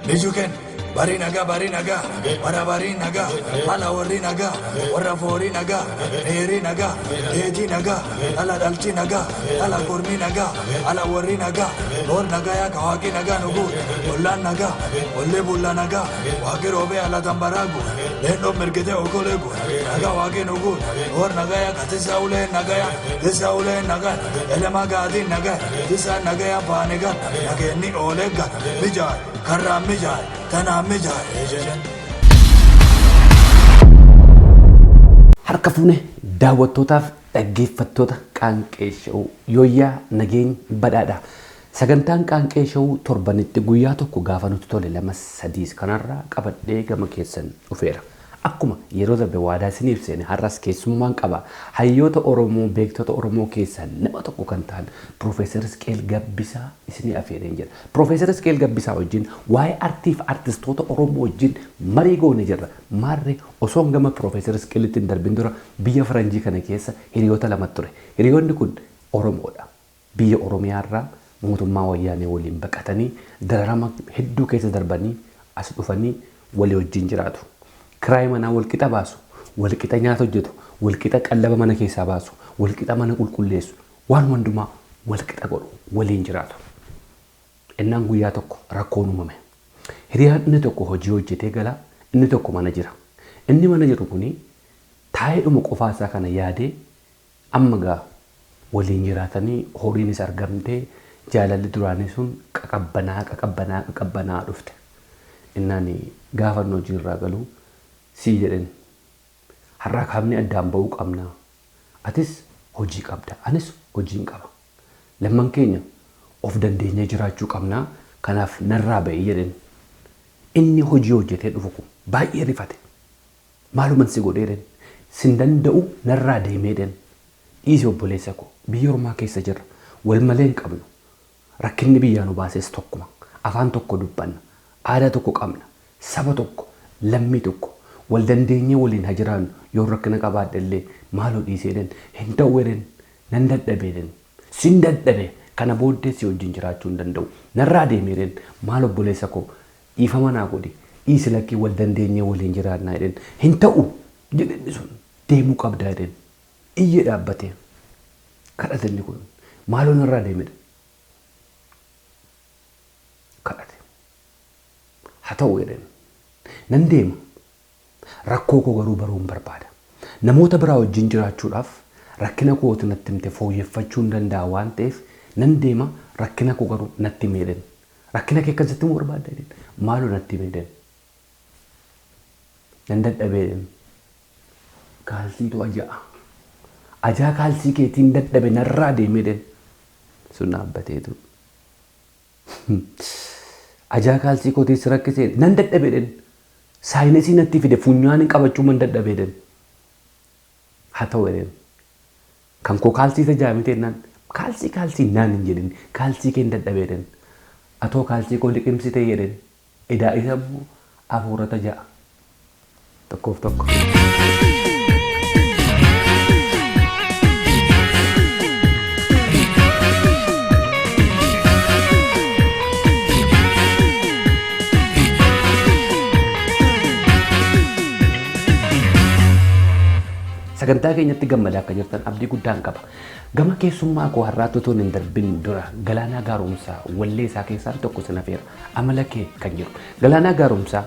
Mijuken, bari nagaa, bari nagaa, bara bari nagaa, ala warri nagaa, warra foorii nagaa, dheerii nagaa, dheetii nagaa, ala dhalchi nagaa, ala kormi nagaa, ala warri nagaa, loon nagaa yaa kawaaqii nagaa nuguut, ollaan nagaa, ollee bulla nagaa, waaqii roobee ala tambaraagu, leendoo mirgitee okoleegu, nagaa waaqii nuguut, war nagaa yaa katisa ulee nagaa yaa, tisa ulee nagaa, elema gaatiin nagaa, tisa nagaa yaa paanigaa, nageenni oolee gal, mijaay, karraan mijaay, tanaan mijaay jedhan. Harka fuune daawwattootaaf dhaggeeffattoota Qaanqee Showuu yooyyaa nageenya badhaadha. Sagantaan Qaanqee Showuu torbanitti guyyaa tokko gaafa nuti tole lama sadiis kanarraa qabadhee gama keessan dhufeera. Akkuma yeroo darbe waadaa isiniif seene har'as keessummaan qaba. Hayyoota Oromoo beektota Oromoo keessaa nama tokko kan ta'an Piroofeesar Isqeel Gabbisaa isinii afeereen jira. Piroofeesar Isqeel Gabbisaa wajjin waa'ee artii fi artistoota Oromoo wajjin marii goone jirra. Maarree osoon gama Piroofeesar Isqeelitti hin darbin dura biyya Faranjii kana keessa hiriyoota lama ture. Hiriyoonni kun Oromoodha. Biyya Oromiyaarraa mootummaa wayyaanee waliin baqatanii dararama hedduu keessa darbanii as dhufanii walii wajjin jiraatu. Kiraay manaa walqixa baasu, walqixa nyaata hojjetu, walqixa qallaba mana keessaa baasu, walqixa mana qulqulleessu, waan hundumaa walqixa godhu waliin jiraatu. Innaan guyyaa tokko rakkoon uumame. Hiriyaan inni tokko hojii hojjetee gala, inni tokko mana jira. Inni mana jiru kuni taa'eedhuma qofaa isaa kana yaadee amma gaa waliin jiraatanii horiinis argamtee jaalalli duraanii sun qaqabbanaa qaqabbanaa qaqabbanaa dhufte. Innaan gaafa inni hojii irraa galu sii jedheen har'aa kaafnee addaan ba'uu qabna. Atis hojii qabda, anis hojiin qaba. Lamman keenya of dandeenyee jiraachuu qabna. Kanaaf narraa ba'i jedheen. Inni hojii hojjetee dhufu kun baay'ee rifate. Maaluman si godhee jedheen. Sin danda'u narraa deemee jedheen. Dhiisi obboleessa koo biyya ormaa keessa jirra. Wal malee hin qabnu. Rakkinni biyyaa nu baases tokkuma. Afaan tokko dubbanna. Aadaa tokko qabna. Saba tokko, lammii tokko. Wal dandeenyee waliin haa jiraannu. Yoo rakkina qabaadhe illee maaloo dhiisee jedheen. Hin ta'u jedheen. Nan dadhabe jedheen. Sin dadhabe. Kana booddee si wajjin jiraachuu hin danda'u. Narraa deemee jedheen. Maal obboleessa koo dhiifama naa godhi. Dhiisi lakkii wal dandeenyee waliin jiraannaa jedheen. Hin ta'u jedhe inni sun. Deemuu qabdaa jedheen. Iyyee dhaabbatee. Kadhate inni kun. Maaloo narraa deemedha. Kadhate. Haa ta'u jedheen. Nan deema. Rakkoo koo garuu baruun barbaada. Namoota biraa wajjin jiraachuudhaaf rakkina kootu natti himte fooyyeffachuu hin danda'a waan ta'eef nan deema rakkina koo garuu natti himi jedheen. Rakkina kee akkan sitti himuu barbaadda jedheen. Maaloo natti himi jedheen. Nan dadhabee jedheen. Kaalsiitu aja'a. Ajaa kaalsii keetiin dadhabe narraa deemee jedheen. Sun dhaabbateetu. Ajaa kaalsii kootiin si rakkisee nan dadhabe jedheen. Saayinesii natti fide funyaan qabachuu man dadhabe jedheen. Haa ta'u jedheen. Kan koo kaalsii tajaajiltee jennaan kaalsii kaalsii naan hin jedhin kaalsii kee hin dadhabe jedheen. Atoo kaalsii koo liqimsitee jedheen. Edaa isa immoo afuurata ja'a. Tokkoof tokko. Sagantaa keenyatti gammadaa akka jirtan abdii guddaan qaba. Gama keessummaa koo har'aatti otoo hin darbin dura Galaanaa Gaaromsaa wallee isaa keessaan tokko sin afeera. Amala kee kan jedhu. Galaanaa Gaaromsaa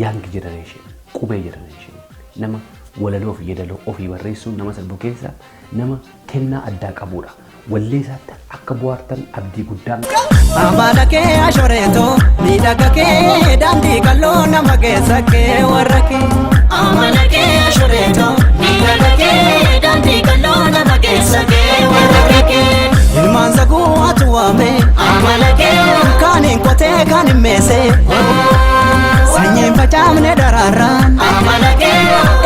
young generation qubee generation nama walaloo fi yeedaloo ofii barreessuun nama sirbu keessa nama kennaa addaa qabudha. Wallee isaatti akka bohaartan abdii guddaan qaba. Amala kee ashoreeto miidhaga kee daandii qalloo nama keessa kee warra kee. Amala kee ashoreeto miidhaga kee daandii qalloo nama keessa kee warra kee. Ilmaan zaguu atu waame. Amala kee kaaniin qotee kaan hin meese. Sanyiin facaafne daraaraan. Amala kee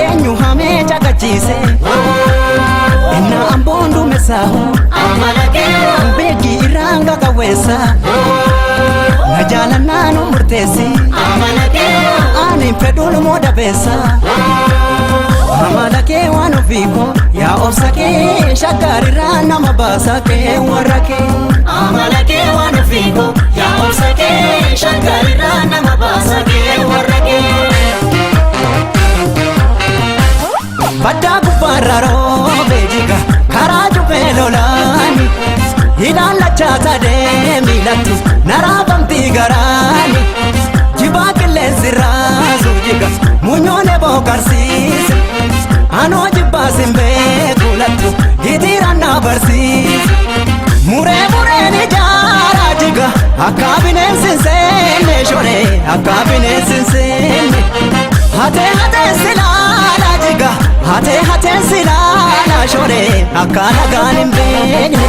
eenyu hamee caqachiise. Inna amboon duumessaahu. Amala kee beekii irraan qaqawweessa. Na jaalannaa nu murteessi. Amala kee ani fedhuun moo dabeessa. Amala kee waan ofii koo yaa obsa kee shaggarirraa nama baasa kee warra kee. Amala kee waan ofii koo yaa obsa kee. kee shaggarirraa nama baasa kee warra kee. Baddaa gubbaarra roobee jiga karaa jubbee lolaani ilaallachaa sadee miilattu naraafamtii garaani jibaa qilleensi raasuu jiga munyoone bookarsiise anoo jibbaa sin beeku lattu hitiirannaa barsiise muree mureen ijaaraa jiga akka bineensi hin seenne shoree akka bineensi hin seenne hatee hatee silaalaa jiga hatee hatee silaalaa shoree akka nagaan hin beekne.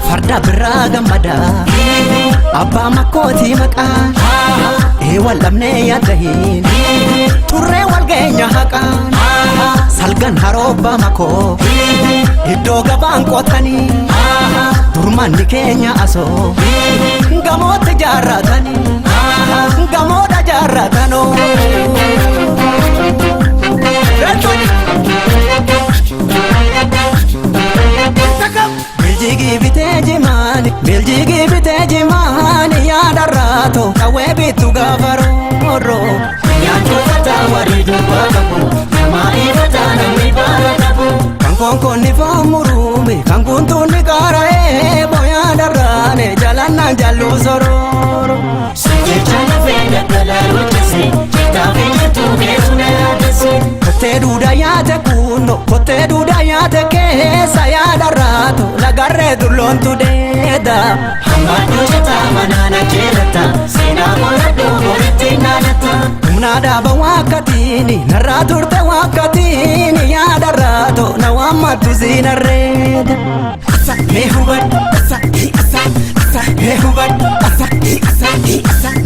Farda biraa gammada abbaa makkootii maqaa ee wal dhabnee yaaddahin turree wal geenya haqaan salgan haroobbaa makoo iddoo gabaan qotanii durmanni keenya asoo gamootti jaarratanii gamoodha jaarratanoo. Biljigii bitee jimaani, biljigii bitee jimaani, yaadarraato qawwee bittu gaafa roorroo. Nyaachuu fataa warri dubbaa qabu, namaa ifataa namni baara qabu. Kan konkoonni foon murume, kan guntuunni qaara'ee, booyaa darraane jalannaan jalluu sorooro. Jecha lafee daggalaa hojjese, jetaa fi jirtuu keetu na yaadesse. Kottee duudaa nyaate kunno, kottee duudaa nyaate keessa yaadarraatu lagarree dulloontu deeda. Hambadduu jetaa manaan ajjeeratta, seenaa qoradhuu boritti naanatta. Humna dhaaba waakkatiini, narraa turte waakkatiini, yaadarraatu na waammattu siinarreeda. Mee hubadhu, mee hubadhu,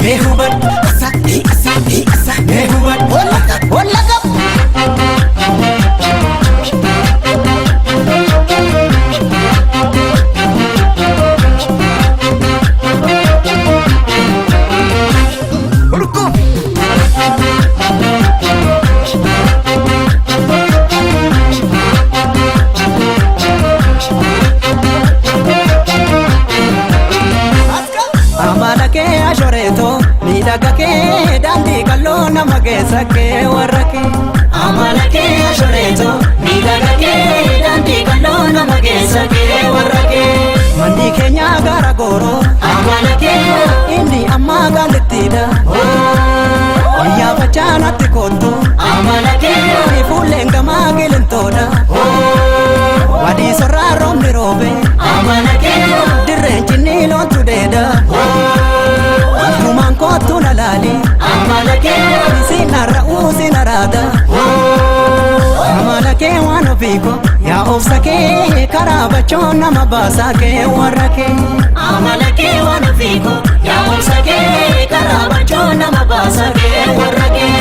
mee hubadhu, mee hubadhu. Wallagga! Amala kee ashoreeto miidhaga kee daandii qalloo nama keessa kee warra kee. Amala kee ashoreeto miidhaga kee daandii qalloo nama keessa kee warra kee. Manni keenya gara gooroo Amala kee inni ammaa gaalittiidha. Wayyaa natti kottu Amala kee fuulleen gamaa qilintoodha. Wadii sorraa roobni roobe Amala kee dirreen cinni loontu deeda. Waltumaan kottu na laali Amala kee sinarra uusina raada. Amala kee waan ofiiko yaa obsa kee karaa bachoon nama baasaa kee warra kee. Amala kee waan ofiiko yaa obsa kee karaa bachoo nama baasa kee warra kee.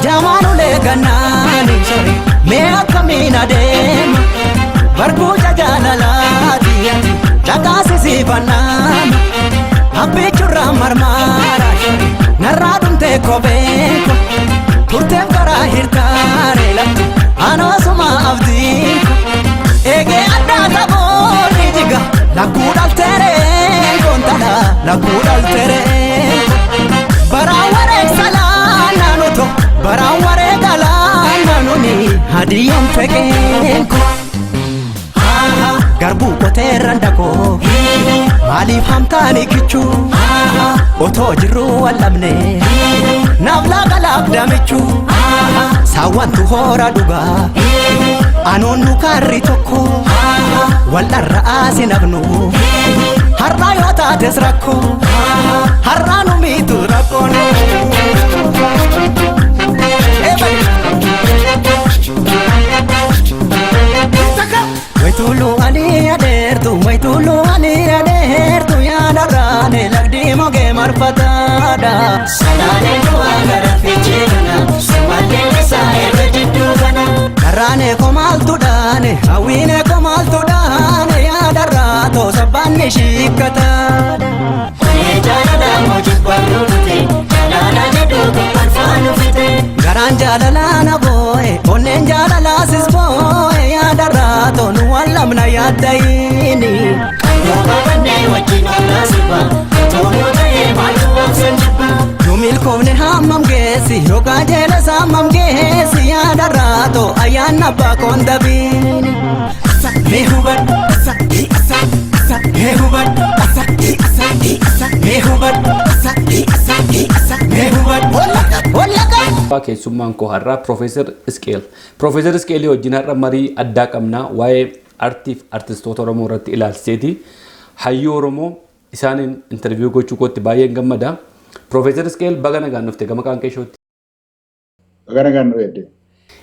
Jamaanulee gannaani sori mee akkamiin adeema barbuuca jaalalaati ati caqaasisiifannaama abbichurraa marmaara shori narraa dhumtee kopheeko turteef karaa hirtaare lattu anoosuma abdiiko eegee addaa saboonni jiga lakkuu dhalteree goontadha lakkuu dhalteree baraan wareegsalaa naannoto baraan wareegalaa naannoni hadiyyaan feqeenko. Garbuu qoteerran dakoo maaliif hamtaani kichuu otoo jirruu wal dhabne naaf laaqalaaf damichuu saawwantu hoora dhugaa anoon nu kaarri tokko wal dharra'aa sinafnu har'aa yoo taates rakkoo har'aa nu miitu rakkoon. Waitulu ali adeertu waitulu ali adeertu yaadarraane lagdi mogee marfataadha. Salaalee du'aa gara fiichee kana sumallee isaa irra jidduu kana. Karraane komaaltu dhaane hawwiine komaaltu dhaane yaadarraa toosa shiikkataadha. Onee jaalalaa moojibbaadhuu dhufte jaalala jedhu kolfaa nuufite. Garaan jaalalaa na boo'e onneen jaalalaa sis boo'e yaadarraa toonu waan lamna. yaaddayini. Yoo qabannee wajjin ollaa sirba, otoo ta'ee maaltu obsan jibba. Nu milkoofne hammam geessi yookaan jeelas hammam geessi yaada raatoo ayyaanna abbaa koondabiini. Mee hubadhu mee hubadhu mee hubadhu mee hubadhu. Hollaka. Keessummaan koo har'aa Piroofeesar Isqeel. Piroofeesar Isqeelii wajjin har'a marii addaa qabnaa waa'ee artiif artistoota Oromoo irratti ilaalchiseeti. Hayyuu Oromoo isaaniin interview gochuu kootti baay'een gammada. Piroofeesar Isqeel, baga nagaan dhufte gama Qaanqee Showtti. Baga nagaan nu eedde.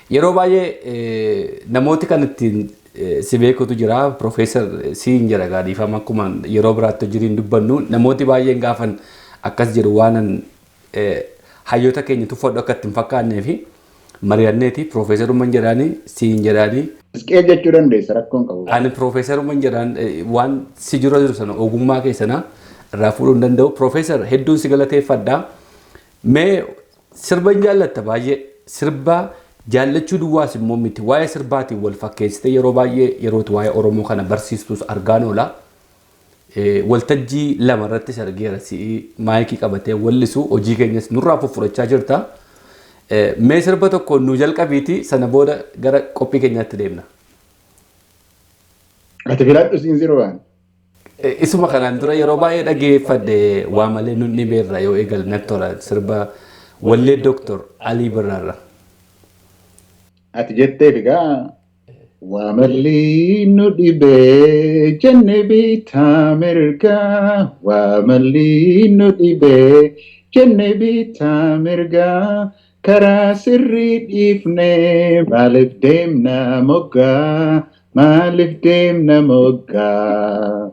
Yeroo baay'ee namooti kan ittiin si beekutu jira. Piroofeesar siin jira gaadhiifama, akkuma yeroo biraatti hojii dubbannu namooti baay'een gaafan akkas jedhu waanan hayyoota keenya tuffadhu akka ittiin fakkaannee fi mari'anneeti piroofeesarummaan jedhaanii siin jedhaanii. Isqeel jechuu dandeessa, rakkoon qabu. Ani piroofeesarummaan jedhaan waan si jiru jiru sana ogummaa kee sana irraa fuudhuu hin danda'u. Piroofeesar, hedduun si galateeffadha. Mee sirba hin jaallatta baay'ee, sirba jaallachuu duwwaas immoo miti, waa'ee sirbaatiin wal fakkeessitee yeroo baay'ee yerootu waa'ee Oromoo kana barsiistus argaan oola. Waltajjii lama irrattis argeera si'ii maayikii qabatee wallisu, hojii keenyas nurraa fuffurachaa jirta. Mee sirba tokko nu jalqabiiti, sana booda gara qophii keenyaatti deemna. Ati filadhu, siin sirbaan. Isuma kanaan dura yeroo baay'ee dhageeffadhe, waa malee nun dhibeerra yoo eegale natti tola, sirba wallee Dooktor Alii Birraarra. Ati jetteef egaa, waa malli nu dhibee jenne bitaa mirgaa, waa malli nu dhibee jenne bitaa mirgaa, karaa sirrii dhiifnee maaliif deemna moggaa, maaliif deemna moggaa.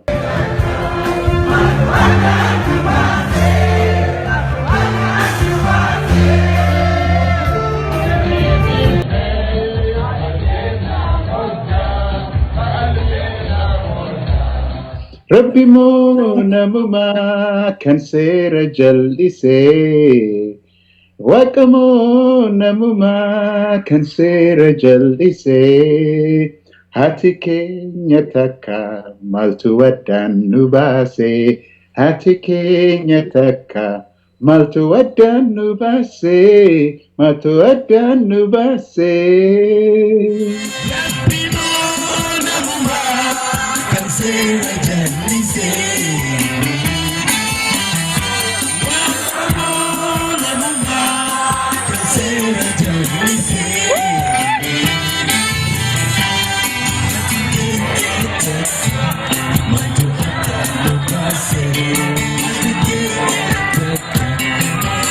Rabbi moo namumaa kan seera jal'isee? Waaqa moo namumaa kan seera jal'isee? Haati keenya takka, maaltu addaan nu baase? Haati keenya takka, maaltu addaan nu baase? Maaltu addaan nu baase? Rabbi moo namumaa kan seera jal'isee? Waaqa moo namumaa kan seera jal'isee? Haati keenya takka, maaltu addaan nu baase?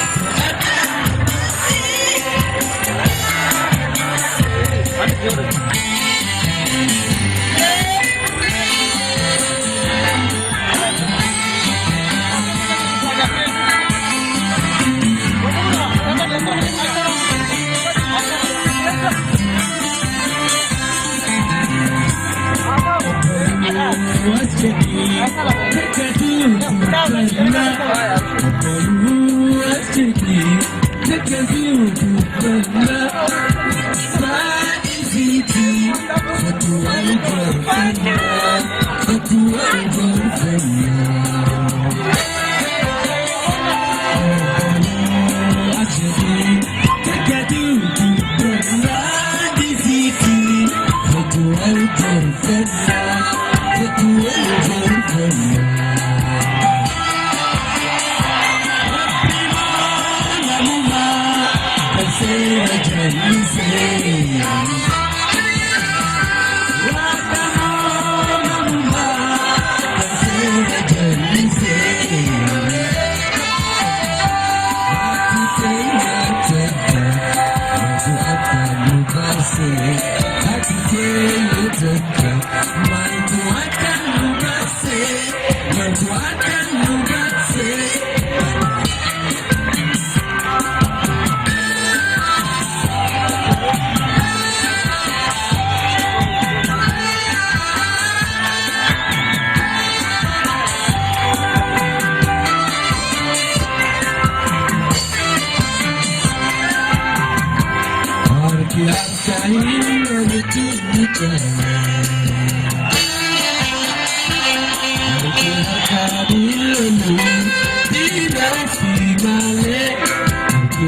Haati keenya takka, maaltu addaan nu baase?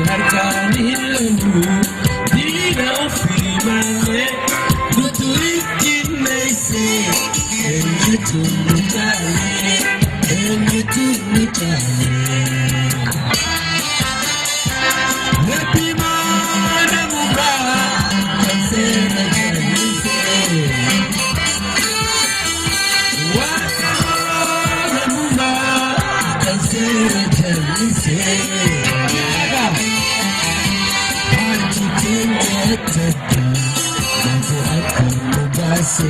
Harkaan hin lollu diina ofii malee nutu ittinneesse eenyutu nu caalee eenyutu nu caalee. Rabbi mana mukaa kan seera jallisee. Waaqa mana mukaa kan seera jallisee. Haati keenya tadda maaltu akka nu baase.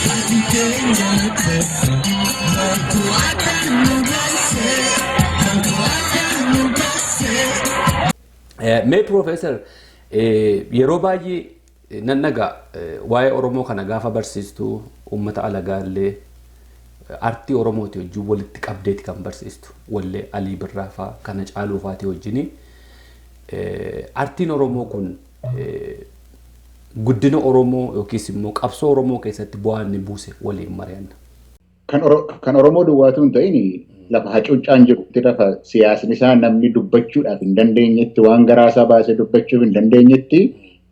Haati keenya tadda maaltu akka nu baase. Maaltu akka nu baase. Mee Piroofeesar, yeroo baay'ee nan nagaa waa'ee Oromoo kana gaafa barsiistu uummata alagaa illee artii Oromooti wajjin walitti qabdeeti kan barsiistu, wallee Alii Birraa fa'aa kana caaluu fa'aati wajjini. Artiin Oromoo kun guddina Oromoo yookiis immoo qabsoo Oromoo keessatti bu'aa inni buuse waliin mari'anna. Kan Oromoo duwwaatu hin ta'in, lafa hacuuccaan jirutti, lafa siyaasni isaa namni dubbachuudhaaf hin dandeenyetti, waan garaasaa baasee dubbachuuf hin dandeenyetti,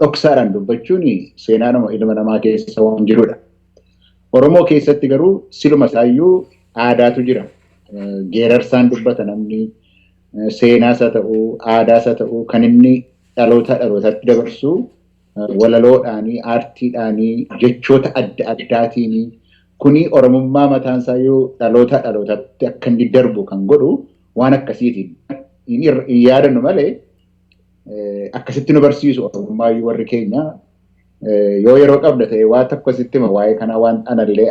dhoksaadhaan dubbachuun seenaanuma ilma namaa keessa waan jirudha. Oromoo keessatti garuu siluma isaayyuu aadaatu jira. Geerarsaan dubbata namni, seenaas haa ta'uu, aadaas haa ta'uu, kan inni dhalootaa dhalootatti dabarsu walaloodhaanii, aartiidhaanii, jechoota adda addaatiini. Kuni Oromummaa mataan isaayyuu dhalootaa dhalootatti akka inni darbu kan godhu waan akkasiiti. Hin yaadannu malee akkasitti nu barsiisu Oromummaa warri keenya. Yoo yeroo qabda ta'e waa tokko sitti hima waa'ee kana, waan anallee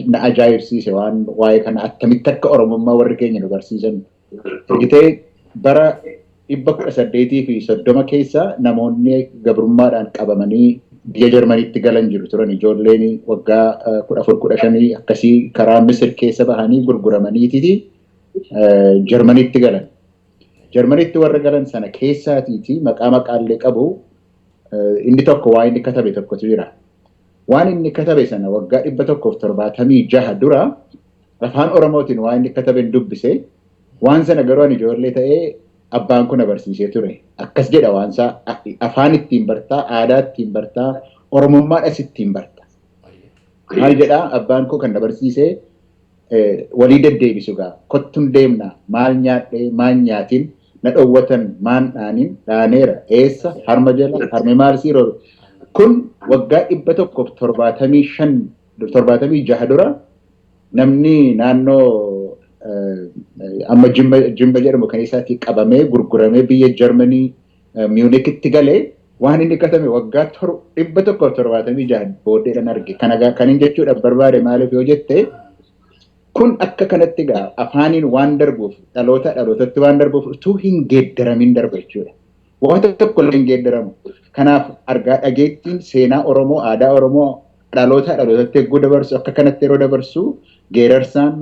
na ajaa'ibsiise, waan waa'ee kana attamitti akka Oromummaa warri keenya nu barsiisan. Argitee, bara 1830 keessa namoonni gabrummaadhaan qabamanii biyya Jarmaniitti galan jiru turan. Ijoolleen waggaa 14, 15 akkasii karaa Misir keessa bahanii gurguramaniititi Jarmaniitti galan. Jarmaniitti warra galan sana keessaatiiti maqaa maqaallee qabu inni tokko waa inni katabe tokkotu jira. Waan inni katabe sana waggaa 176 dura afaan Oromootiin waa inni katabe dubbise. Waan sana garuu ani ijoollee ta'ee abbaan kun barsiisee ture. Akkas jedha waan isaa: afaan ittiin bartaa, aadaa ittiin bartaa, Oromummaadhas ittiin barta. Maal jedhaa abbaan koo kan na barsiisee walii deddeebisu gaa: kottuun deemna, maal nyaadhee, maal nyaatin, na dhowwatan, maan dhaanin, dhaaneera, eessa, harma jala, harmi maal sii roobe. Kun waggaa 175, 76 dura namni naannoo amma Jimma jedhamu kan isaatti qabamee gurguramee biyya Jarmanii Miunikitti galee waan inni katame waggaa 176 booddeedhaan arge. Kana kan inni jechuudhaaf barbaade maaliif yoo jette, kun akka kanatti gaa afaaniin waan darbuuf, dhaloota dhalootatti waan darbuuf, utuu hin geeddaramin darba jechuudha. Waan tokko illee hin geeddaramu. Kanaaf argaa dhageettiin seenaa Oromoo, aadaa Oromoo dhaloota dhalootatti eeguu dabarsu, akka kanatti yeroo dabarsu geerarsaan,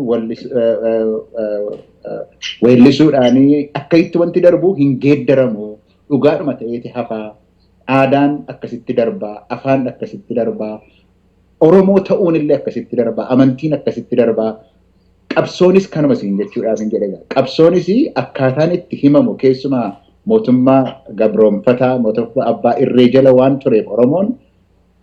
weellisuudhaanii akka itti wanti darbu hin geeddaramu, dhugaadhuma ta'eeti hafaa. Aadaan akkasitti darbaa, afaan akkasitti darbaa, Oromoo ta'uun illee akkasitti darbaa, amantiin akkasitti darbaa. Qabsoonis kanuma siin jechuudhaaf hin jedhe. Qabsoonis akkaataan itti himamu keessumaa mootummaa gabroonfataa, mootummaa abbaa irree jala waan tureef, Oromoon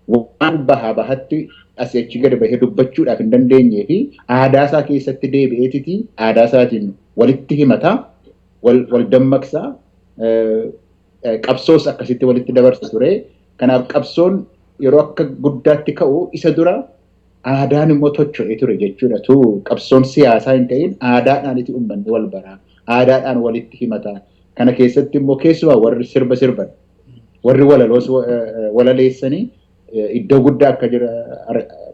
waan bahaa bahatti asii achi gadi bahee dubbachuudhaaf hin dandeenyee fi aadaa isaa keessatti deebi'eetiti aadaa isaatiin walitti himataa, wal dammaqsaa, qabsoos akkasitti walitti dabarsa ture. Kanaaf qabsoon yeroo akka guddaatti ka'u isa dura aadaan immoo tocho'ee ture jechuudha. Tu qabsoon siyaasaa hin ta'in aadaadhaaniti uummanni wal baraa, aadaadhaan walitti himataa. Kana keessatti immoo keessumaa warri sirba sirban, warri walaloos walaleessanii iddoo guddaa akka jira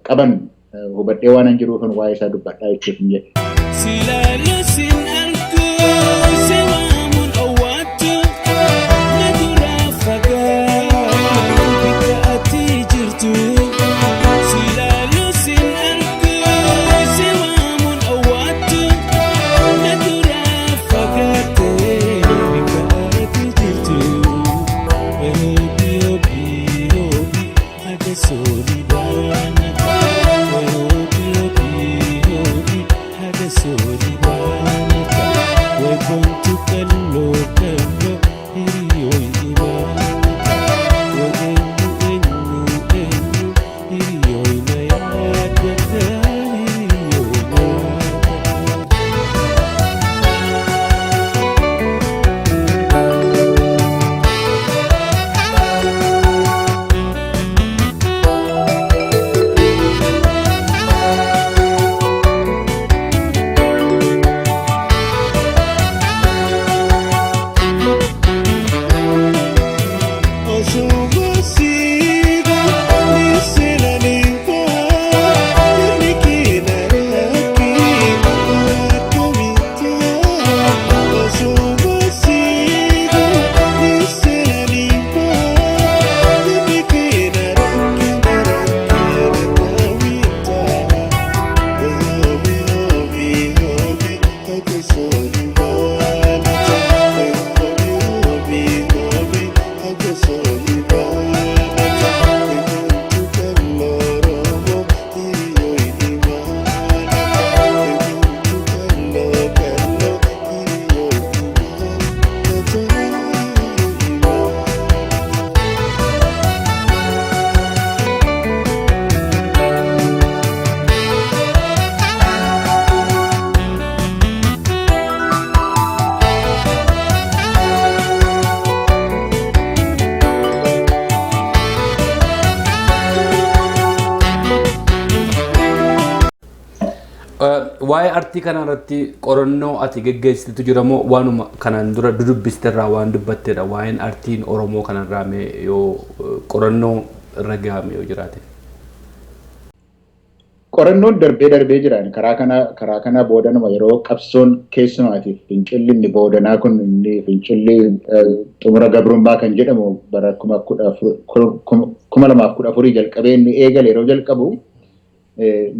qaban hubadhee waan hin jiruuf waa'ee isaa dubbadhaa jechuuf hin jedhe. Silaalusin argu si waamuun owwaattu na dura fagaatu bikka ati jirtu. Silaalusin argu si waamuun owwaattu na dura fagaate bikka ati jirtu. Hoobi hoobi hoobi haga soolii baana. Hoobi hoobi hoobi haga soolii baana. Waa'ee artii kana irratti qorannoo ati geggeessitetu jira moo waanuma kanaan dura dudubbiste irraa waan dubbattedha? Waa'een artiin Oromoo kanarraa mee yoo qorannoo irra gahame yoo jiraate. Qorannoon darbee darbee jiran karaa kana boodanuma yeroo qabsoon keessumaatiif fincilli inni boodanaa kun, inni fincilli xumura gabrummaa kan jedhamu bara 2014 jalqabee inni eegale, yeroo jalqabu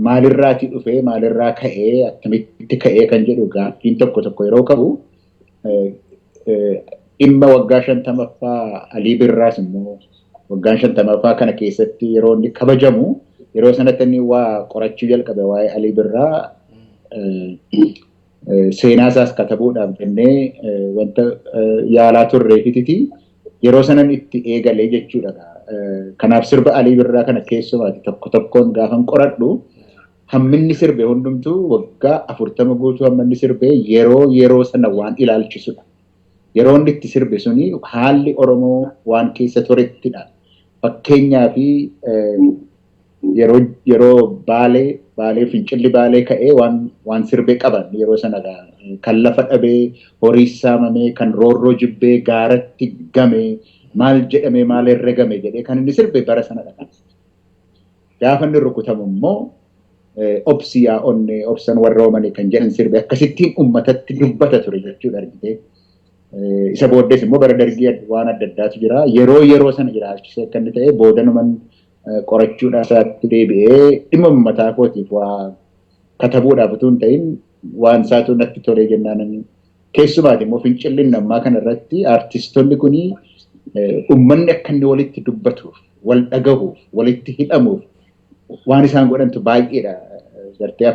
maalirraatii dhufee, maalirraa ka'ee, akkamitti ka'ee kan jedhu gaaffiin tokko tokko yeroo ka'u, dhimma waggaa 50ffaa Alii Birraas immoo waggaan 50ffaa kana keessatti yeroo inni kabajamu, yeroo sanatti inni waa qorachuu jalqabe. Waa'ee Alii Birraa seenaa isaas katabuudhaaf jennee wanta yaalaa turreefititi yeroo sanan itti eegalee jechuudha. Kanaaf sirba Alii Birraa kana keessumaati tokko tokkoon gaafan qoradhu, hamminni sirbe hundumtuu waggaa 40 guutuu hamminni sirbe yeroo yeroo sana waan ilaalchisudha. Yeroo inni itti sirbe suni haalli Oromoo waan keessa turettidha. Fakkeenyaa fi yeroo Baalee fincilli Baalee ka'ee waan sirbe qaban, yeroo sana kan lafa dhabee, horii saamamee, kan roorroo jibbee gaaratti game, maal jedhamee, maal herregame jedhee kan inni sirbe bara sanadha kan. Gaafa inni rukutamu immoo "Obsi yaa onne, obsan warra oomane" kan jedhan sirbe, akkasittiin uummatatti dubbata ture jechuudha, argitee. Isa booddees immoo bara Dargii waan adda addaatu jira. Yeroo yeroo sana ilaalchisee akka inni ta'e boodanuman qorachuudhaan isaatti deebi'ee dhimma mataa kootiif waa katabuudhaaf utuu hin ta'in waan isaatu natti tolee jennaan, keessumaati immoo fincilli ammaa kana irratti aartistoonni kuni uummanni akka inni walitti dubbatuuf, wal dhagahuuf, walitti hidhamuuf waan isaan godhantu baay'eedha. Gartee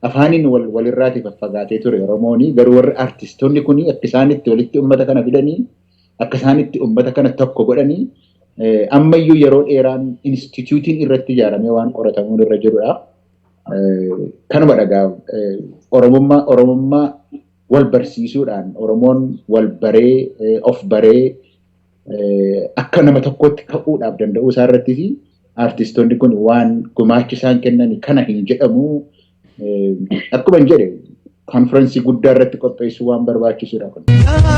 afaaniin wal walirraatii faffagaatee ture Oromooni, garuu warri aartistoonni kuni akka isaan itti walitti uummata kana fidanii, akka isaan itti uummata kana tokko godhanii, ammayyuu yeroo dheeraan instituutiin irratti ijaaramee waan qoratamuun irra jirudha. Kanuma dhagaa Oromummaa wal barsiisuudhaan Oromoon wal baree, of baree, akka nama tokkotti ka'uudhaaf danda'uu isaa irratti fi aartistoonni kun waan gumaachi isaan kennan kana hin jedhamu. Akkuma hin jedhe, konferensii guddaa irratti qopheessuu waan barbaachisudha kun.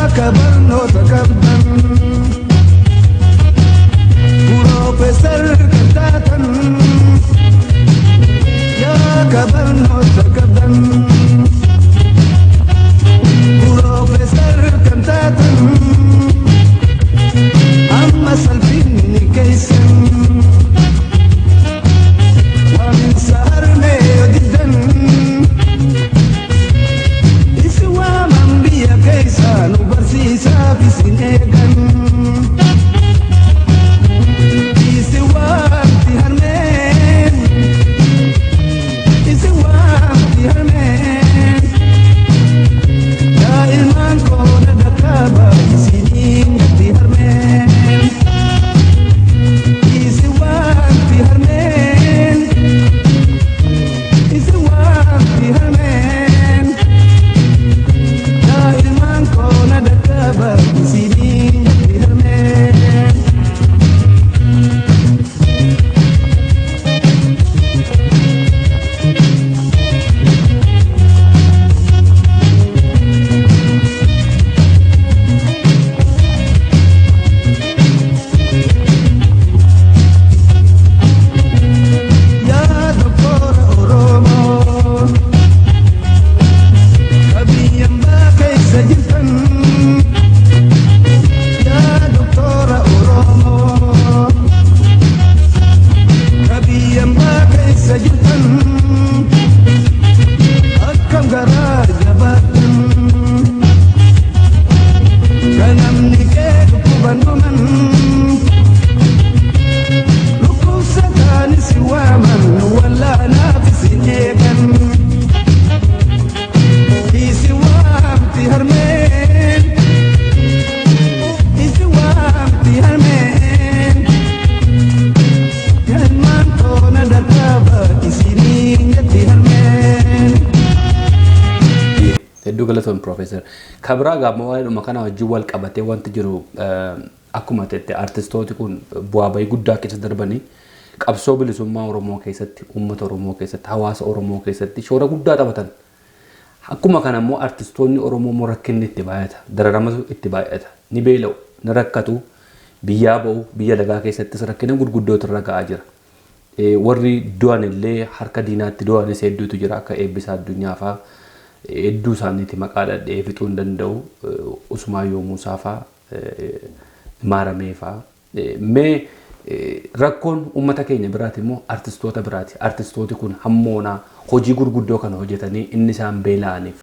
Akka barnoota qabdan, Piroofeesar kan taatan, yaa barnoota qabdan, Piroofeesar kan taatan, amma salphinni keessan waaminsa harmee yoo diddan, isi waaman biyya keessa nu barsiisaaf isin eegan. Isi waamti harmeen, isi waamti harmeen, yaa ilmaan koona dhaqqaba isiniin gatti harmeen. Isi waamti harmeen, isi waamti harmeen, yaa ilmaan koona dhaqqaba isiniin gatti harmeen. Yaa doktora Oromoo, qabiyyaan keessa jirtan, yaa doktora Oromoo, qabiyyaan keessa jirtan, akkam garaa jabaatan, kan namni kee dhukkuban dhuman. Dhukkubsataan si waaman, wallaanaaf isin eegan. Isi waamti harmeen, isi waamti harmeen. Galmaan toona dhaqqaba isiniin jetti harmeen. Hedduu galatoon, Piroofeesar. Kabiraa gaamma waa'eedhuma kana wajjin wal qabatee wanti jiru, akkuma jette artistooti kun bu'aa bahii guddaa keessa darbanii Qabsoo bilisummaa Oromoo keessatti, uummata Oromoo keessatti, hawaasa Oromoo keessatti shoora guddaa taphatan. Akkuma kana immoo artistoonni Oromoo immoo rakkinni itti baay'ata, dararamatu itti baay'ata, ni beela'u, ni rakkatu, biyyaa ba'u, biyya lagaa keessattis rakkina gurguddootu irra ga'aa jira. Warri du'an illee harka diinaatti du'anis hedduutu jira akka Eebbisaa Addunyaa fa'aa hedduu isaaniiti maqaa dhadhee fixuu hin danda'u. Usmaayyoo Muusaa fa'aa, Maaramee fa'aa. Mee rakkoon uummata keenya biraati immoo artistoota biraati. Artistooti kun hammoonaa hojii gurguddoo kana hojjetanii inni isaan beela'aniif.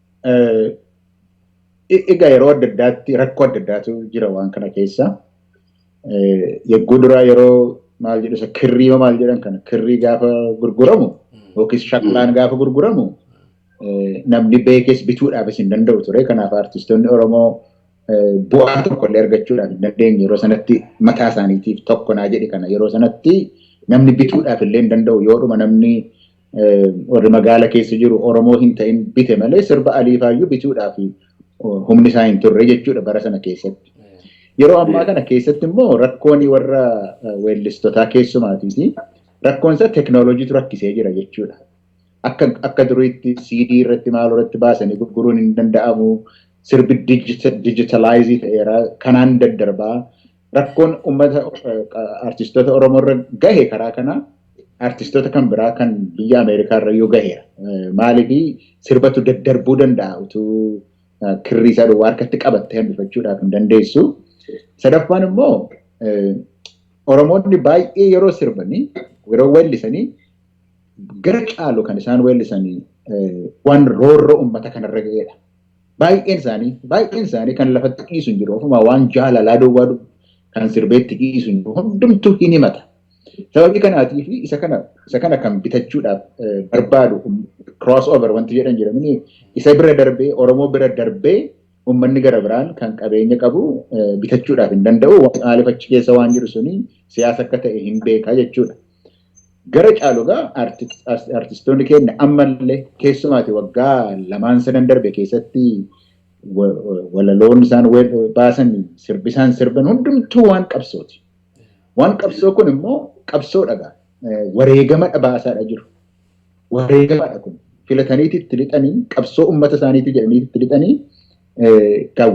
Egaa yeroo adda addaatti rakkoo adda addaatu jira waan kana keessa. Yegguu duraa yeroo maal jedhu isa kirrii maal jedhan kana kirrii gaafa gurguramu yookiis shaklaan gaafa gurguramu namni beekes bituudhaafis hin danda'u ture. Kanaaf artistoonni Oromoo bu'aa tokko illee argachuudhaaf hin dandeenye yeroo sanatti mataa isaaniitiif tokko naa jedhe kana yeroo sanatti namni bituudhaaf illee hin danda'u yoodhuma namni warri magaala keessa jiru Oromoo hin ta'in bite malee sirba Aliifaayyuu bituudhaaf humni isaa hin turre jechuudha bara sana keessatti. Yeroo ammaa kana keessatti immoo rakkoon warra weellistotaa keessumaatiiti. Rakkoon isaa teeknooloojiitu rakkisee jira jechuudha. Akka duriitti CD irratti maal irratti baasanii gurguruun hin danda'amu. Sirbi dijitalaayizii ta'eera kanaan daddarbaa. Rakkoon uummata artistoota Oromoo irra gahe karaa kana artistoota kan biraa kan biyya Ameerikaa irra yoo gaheera. Maaliif sirbatu daddarbuu danda'a utuu kirrii isaa duwwaa harkatti qabattee hambifachuudhaaf hin dandeessu. Sadaffaan immoo Oromoonni baay'ee yeroo sirbanii yeroo weellisanii gara caalu kan isaan weellisanii waan roorroo uummata kanarra ga'edha. Baay'een isaanii kan lafatti dhiisu hin jiru. Ofumaa waan jaalalaa duwwaa kan sirbeetti dhiisu hin jiru. Hundumtuu hin himata. Sababii kanaatiif isa kana kan bitachuudhaaf barbaadu cross over wanti jedhan jedhamini isa bira darbee Oromoo bira darbee uummanni gara biraan kan qabeenya qabu bitachuudhaaf hin danda'u. Maaliif achi keessa waan jiru suni siyaasa akka ta'e hin beekaa jechuudha. Gara caalu egaa artistoonni keenya ammallee keessumaati waggaa lamaan sadan darbe keessatti walaloon isaan baasan sirbi isaan sirban hundumtuu waan qabsooti. Waan qabsoo kun immoo qabsoodha gaa. Wareegama baasaadha jiru. Wareegamadha kun. Filataniiti itti lixanii qabsoo uummata isaaniiti jedhanii itti lixanii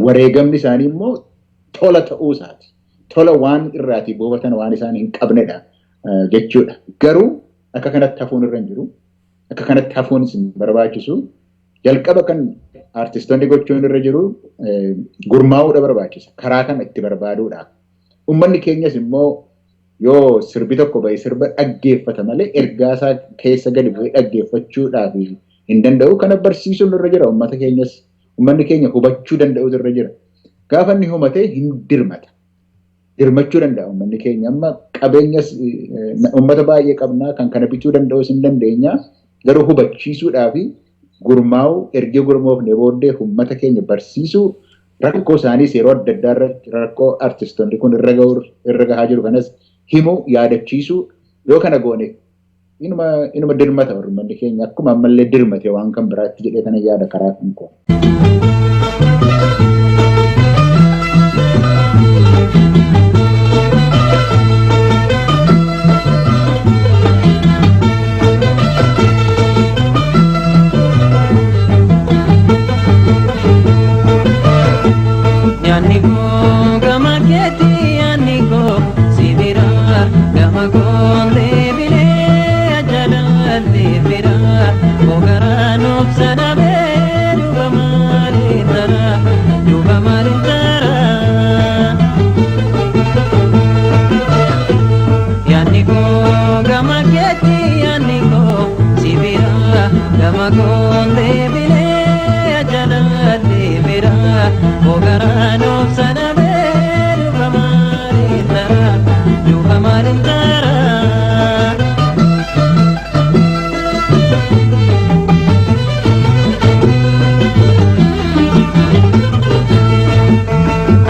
wareegamni isaanii immoo tola ta'uu isaati. Tola waan irraatii boobatan waan isaan hin qabnedha jechuudha. Garuu akka kanatti hafuun irra hin jiru. Akka kanatti hafuunis hin barbaachisu. Jalqaba kan artistoonni gochuun irra jiru gurmaa'uudha barbaachisa. Karaa kana itti barbaaduudha. Uummanni keenyas immoo yoo sirbi tokko ba'e sirba dhaggeeffata malee ergaa isaa keessa gadi bu'ee dhaggeeffachuudhaaf hin danda'u. Kana barsiisuun irra jira uummata keenyas. Uummanni keenya hubachuu danda'utu irra jira. Gaafa inni hubatee hin dirmata. Dirmachuu danda'a uummanni keenya. Amma qabeenyas uummata baay'ee qabnaa kan kana bituu danda'us hin dandeenya. Garuu hubachiisuudhaa fi gurmaa'uu erga gurmoofne booddee uummata keenya barsiisuu rakkoo isaaniis yeroo adda addaa irratti rakkoo artistoonni kun irra gahaa jiru kanas himuu yaadachiisuu yoo kana goone inuma dirmata uummanni keenya akkuma ammallee dirmate waan kan biraatti jedhee kana yaada karaa kan koo. Yaanni koo gama keetti yaanni koo si bira gama koo deebilee ajaa'ibee bira ogaraan obsa dhabee duuba maaliin tara duuba maaliin tara. Yaanni koo gama keetti yaanni koo si bira gama koo deebilee ajaa'ibee bira ogaraan obsa dhabee duuba maaliin tara duuba maaliin tara.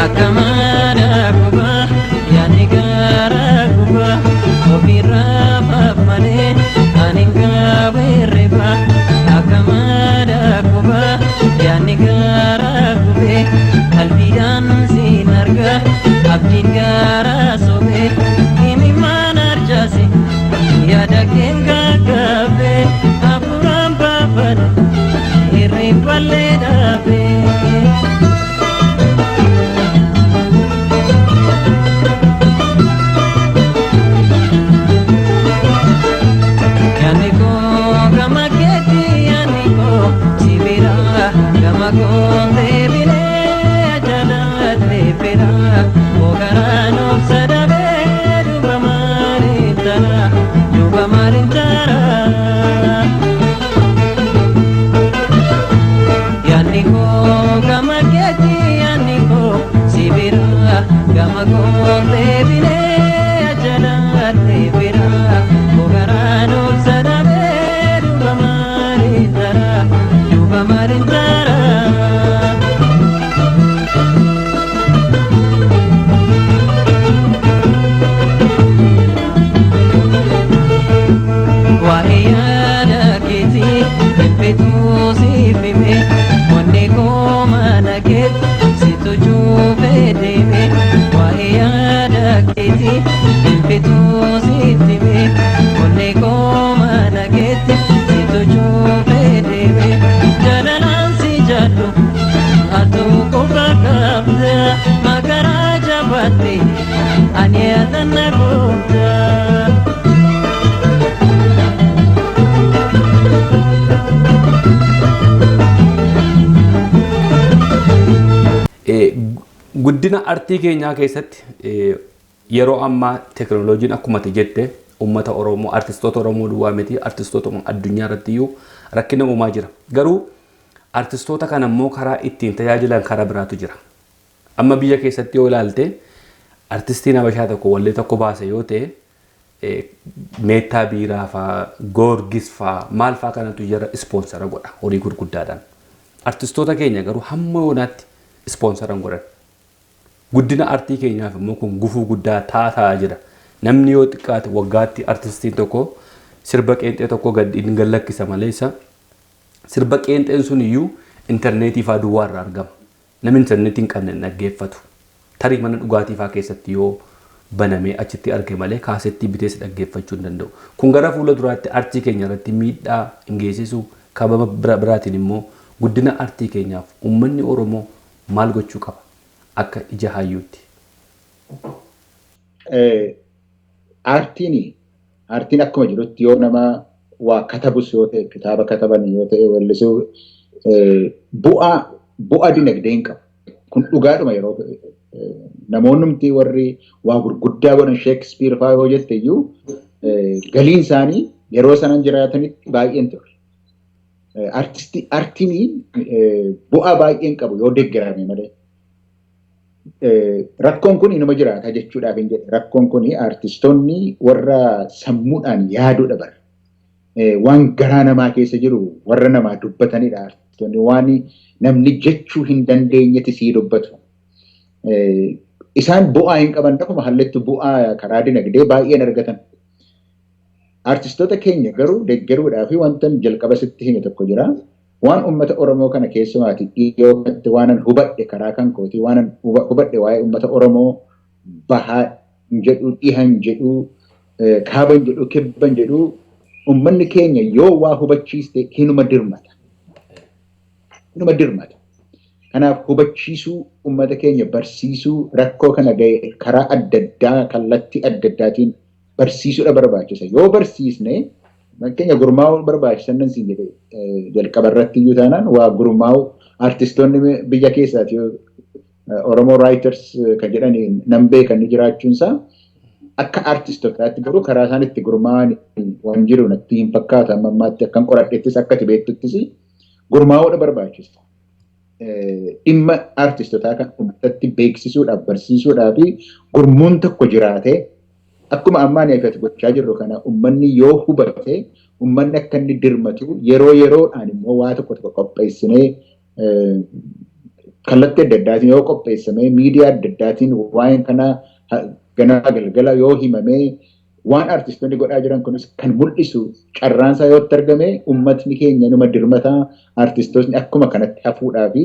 Akka mana gubaa yaani gara gubaa ofirraa malee ani qabeerriba. Akka mana gubaa yaani gara gubee qalbiidhaan siin arga abdiin gara sobee himi mana arjaase. Irreeffallee dhaabee. Yaani koo gama keetti yaani koo sibira gama koo deebilee jalaatti fira ogaraan obsa dhabee duba maaliin tara duba maaliin tara. Yaani koo gama keetti yaani koo sibira gama koo deebilee jalaatti fira ogaraan obsa dhabee duba maaliin tara duba maaliin tara. Waa'ee yaada keetii dhiphituu siif hime onnee koo mana keetti situ cuufee deeme. Waa'ee yaada keetii dhiphituu siif hime onnee koo mana keetti situ cuufee deeme. Jaalalaan si jaallu atuu qofa qabda makaraa jabaatte ani atanna goota. Guddina artii keenyaa keessatti yeroo ammaa teekinooloojiin akkuma ati jette uummata Oromoo artistoota Oromoo duwwaa miti artistoota addunyaa irratti iyyuu rakkina uumaa jira. Garuu artistoota kana immoo karaa ittiin tajaajilan karaa biraatu jira. Amma biyya keessatti yoo ilaalte artistiin Habashaa tokko wallee tokko baase yoo ta'e meettaa biiraa faa, goorgis faa, maal faa kanatu jara ispoonsara godha horii gurguddaadhaan. Artistoota keenya garuu hamma yoonaatti ispoonsara hin godhan. Guddina artii keenyaaf immoo kun gufuu guddaa taataa jira. Namni yoo xiqqaate waggaatti artistiin tokko sirba qeenxee tokko gad hin gallakkisa malee isa sirba qeenxeen sun iyyuu intarneetii faa duwwaa irraa argama. Namni intarneetii hin qabne hin dhaggeeffatu. Tarii mana dhugaatii faa keessatti yoo banamee achitti arge malee kaasettii bitees dhaggeeffachuu hin danda'u. Kun gara fuula duraatti artii keenya irratti miidhaa hin geessisu. Kababa biraatiin immoo guddina artii keenyaaf uummanni Oromoo maal gochuu qaba akka ija hayyuutti? Aartiin akkuma jirutti yoo nama waa katabus yoo ta'e kitaaba kataban yoo ta'e weellisuu bu'aa dinagdee hin qabu. Kun dhugaadhuma yeroo namoonnumti warri waa gurguddaa godhan Sheekispiir fa'aa yoo jette iyyuu galiin isaanii yeroo sanan jiraatanitti baay'een ture. Aartiin bu'aa baay'een qabu yoo deeggarame malee. Rakkoon kun inuma jiraata jechuudhaaf hin jedhe. Rakkoon kun aartistoonni warra sammuudhaan yaaduudha bara. Waan garaa namaa keessa jiru warra namaa dubbatanidha aartistoonni. Waan namni jechuu hin dandeenyetti sii dubbatu. Isaan bu'aa hin qaban akkuma hallettu bu'aa karaa dinagdee baay'een argatan. Aartistoota keenya garuu deeggaruudhaa fi wanta jalqaba sitti hime tokko jira. Waan uummata Oromoo kana keessumaati dhiyoo kanatti waanan hubadhe karaa kan kooti waanan hubadhe waa'ee uummata Oromoo bahaa hin jedhu dhiha hin jedhu kaaba hin jedhu kibba hin jedhu uummanni keenya yoo waa hubachiiste hinuma dirmata. Hinuma dirmata. Kanaaf hubachiisuu uummata keenya barsiisuu rakkoo kana ga'e karaa adda addaa kallattii adda addaatiin barsiisuudha barbaachisa. Yoo barsiisne fakkeenya gurmaa'uu barbaachisan nan siin jedhe jalqaba irratti iyyuu taanaan waa gurmaa'uu artistoonni biyya keessaati Oromoo Writers kan jedhan nan beekan ni jiraachuunsaa akka artistootaatti garuu karaa isaan itti gurmaa'an waan jiru natti hin fakkaatu amma ammaatti akkan qoradhettis akka ati beektuttis gurmaa'uudha barbaachisa. Dhimma artistootaa kan uummatatti beeksisuudhaaf barsiisuudhaaf gurmuun tokko jiraatee akkuma ammaan eeggatu gochaa jirru kana uummanni yoo hubate uummanni akka inni dirmatu yeroo yeroodhaan immoo waa tokko tokko qopheessinee kallattii adda addaatiin yoo qopheessamee miidiyaa adda addaatiin waa'een kana ganama galgala yoo himamee waan artistoonni godhaa jiran kunis kan mul'isu carraansaa yoo itti argame uummatni keenya numa dirmataa artistoonni akkuma kanatti hafuudhaa fi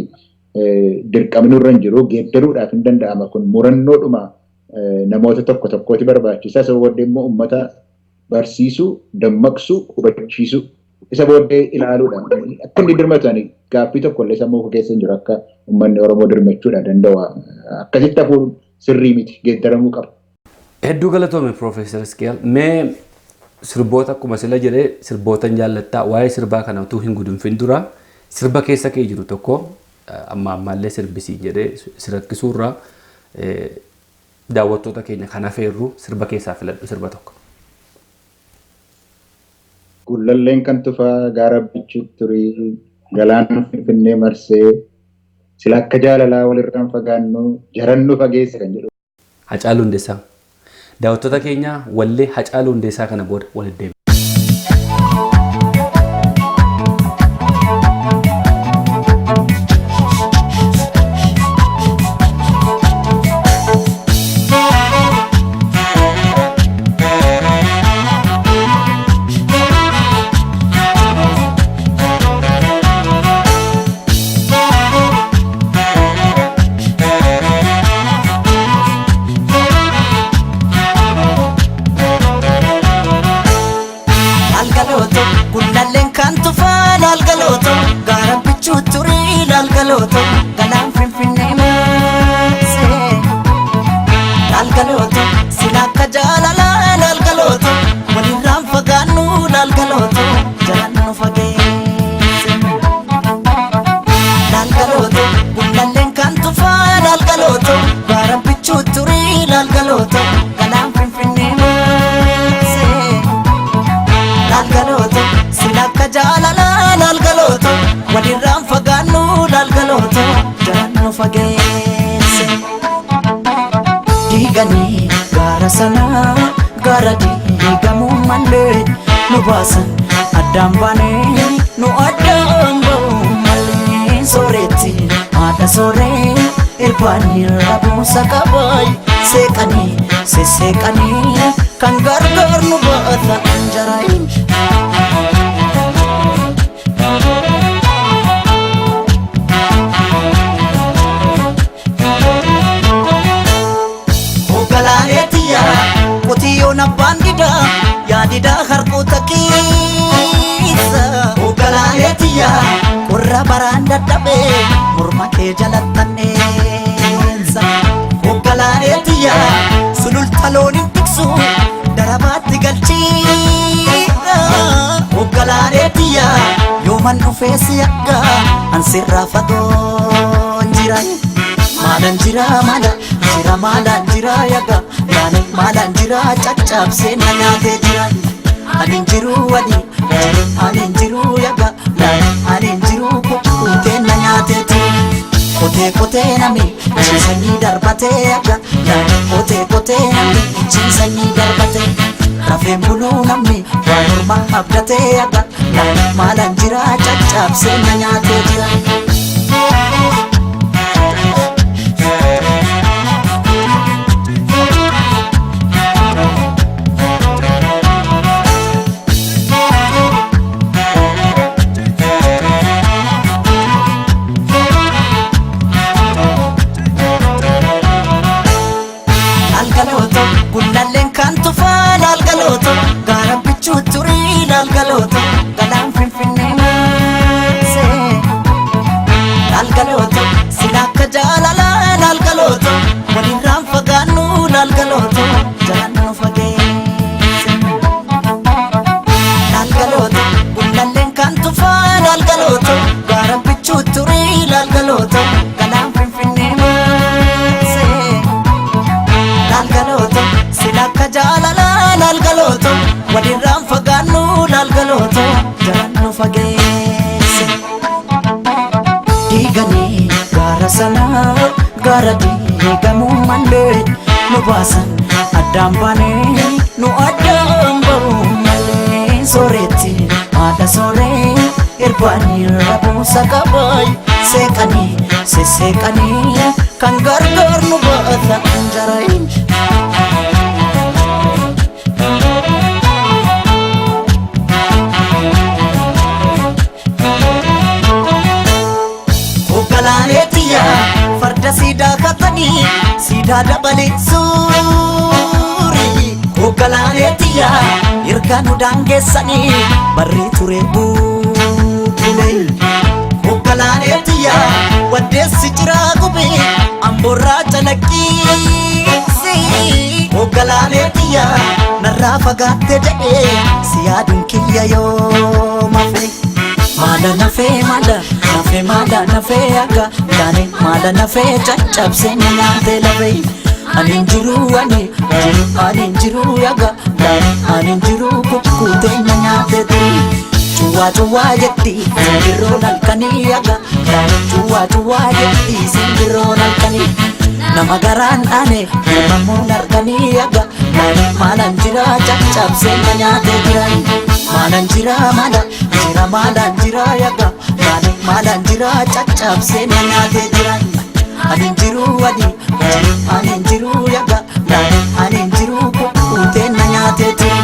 dirqamni nurra hin jiru geeddaruudhaaf hin danda'ama kun murannoodhuma namoota tokko tokkooti barbaachisa. Isa booddee immoo uummata barsiisuu, dammaqsuu, hubachiisuu. Isa booddee ilaaluudha. Akka inni dirmatu ani gaaffii tokko illee sammuu koo keessa hin jiru akka uummanni Oromoo dirmachuudha danda'u. Akkasitti hafuun sirrii miti, geeddaramuu qaba. Hedduu galatoome, Piroofeesar Isqeel. Mee sirboota, akkuma sila jedhee, sirbootan jaallattaa, waa'ee sirbaa kana utuu hin gudunfin dura sirba keessa kee jiru tokko amma ammaallee sirbisii jedhee si rakkisuurraa daawwattoota keenya kan hafeerru sirba keessaa filadhu sirba tokko. Gullalleen kan tufaa gaara bichuu turii galaana Finfinnee marsee sila akka jaalalaa walirraan fagaannu jarannu fageesse kan jedhu. Hacaaluu Hundeessaa. Daawwattoota keenya, wallee Hacaaluu Hundeessaa kana booda walitti deebina. Laalgalooto, gullalleen kan tufaa laalgalooto, gaara bichuu turii laalgalooto, galaan Finfinnee maasee. Laalgalooto, sila akka jaalalaa laalgalooto, walirraan fagaannu laalgalooto, jalaan nu fageesse. Laalgalooto, gullalleen kan tufaa laalgalooto, gaara bichuu turii laalgalooto, galaan Finfinnee maasee. Laalgalooto, sila akka jaalalaa laalgalooto, walirraan fagaannu laalgalooto, jalaan nu fageesse. Diiganii gaara sanaa gaara diigamuu malee nu baasan addaan baanee nu addaan ba'uu malee. Sooretti haadha sooree irbaanii rabuusa qabaay seeqanii sesseeqanii kan gargaar nu baata anjaraayin. Hoogganaaneetiya qotiyyoon abbaan didaa yaadidaa harkoota keessa. Hoogganaaneetiya qorra baraan dadhabee morma kee jalattanneessa. Hoogganaaneetiya sululta loon hin tiksu darabaatti galchiidha. Hoogganaaneetiya yooman dhufee si akka ansirraa fagoon jira. Maalan jira, maala jira, maalan jira yaga yaani maalan jira, caccabsee na nyaatee jira. Ani hin jiru wali jiru, ani hin jiru yaga yaani ani hin jiru, kukkutee na nyaatee jira. Qotee qotee nami ciisanii darbatee yaga yaani qotee qotee nami ciisanii darbatee rafeen buluu namni waan ormaa abdatee yaga yaani maalan jira, caccabsee na nyaatee jira. Laalgalooto, gullalleen kan tufaa laalgalooto, gaara bichuu turii laalgalooto, galaan Finfinnee maasee. Laalgalooto, sila akka jaalalaa laalgalooto, walirraan fagaannu laalgalooto, jalaan nu fageesse. Laalgalooto, gullalleen kan tufaa laalgalooto, gaara bichuu turii laalgalooto, galaan Finfinnee maasee. Laalgalooto, sila akka jaalalaa laalgalooto, walirraan fagaannu laalgalooto, jalaan nu fageesse. Diiganii gaara sanaa gaara diigamuu malee nu baasan addaan baanee nu addaan ba'uu malee. Sooretti haadha sooree irbaanii rabuusa qabaay seeqanii sesseeqanii kan gargaar nu baata anjaraayin. Hoogganaaneetiya farda siidaa katanii siidaa dabalee suuri. Hoogganaaneetiya hirka Erga nu daangeessanii barri ture bubbule. Hoggalaaneetiyya waddeessi jiraa gube amboorraa calaqqiisi. Hoggalaaneetiyya narraa fagaatte jedhee si yaaduun kiyya yoo mafe. Maala nafee, maala nafee, maala nafee akka taane, maala nafee caccabsee na nyaatee lafee. Ani hin jiru, ani jiru, ani hin jiru yaga taane, ani hin jiru, kukkutee na nyaatee turi. Cuwaa cuwaa jetti simbirroon halkanii yaga taane, cuwaa cuwaa jetti simbirroon halkanii. Nama garaan dhaane uumamuun harkanii yaga taane, maalaan jira, caccabsee na nyaatee jira. Maalaan jira, maala jira, maalaan jira yaga taane, maalaan jira, caccabsee na nyaatee jira. Ani hin jiru, ani jiru, ani hin jiru yaga taane, ani hin jiru, kukkutee na nyaatee jira.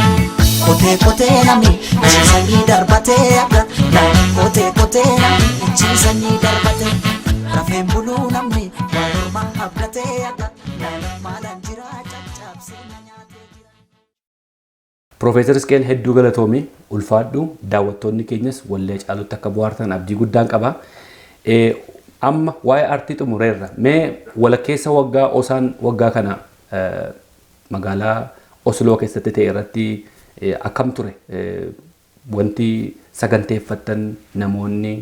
Qotee qotee namni ciisanii darbatee yaga taane, qotee qotee namni ciisanii darbatee rafeen buluu namni waan ormaa abdatee yaga taane, maalaan jira, caccabsee na nyaatee jira. Piroofeesar Isqeel, hedduu galatoomii, ulfaadhu. Daawwattoonni keenyas wallee caalutti akka bohaartan abdii guddaan qaba. Amma waa'ee aartii xumureerra. Mee walakkeessa waggaa osaan waggaa kana magaalaa Osloo keessatti ta'e irratti akkam ture? Wanti saganteeffattan namoonni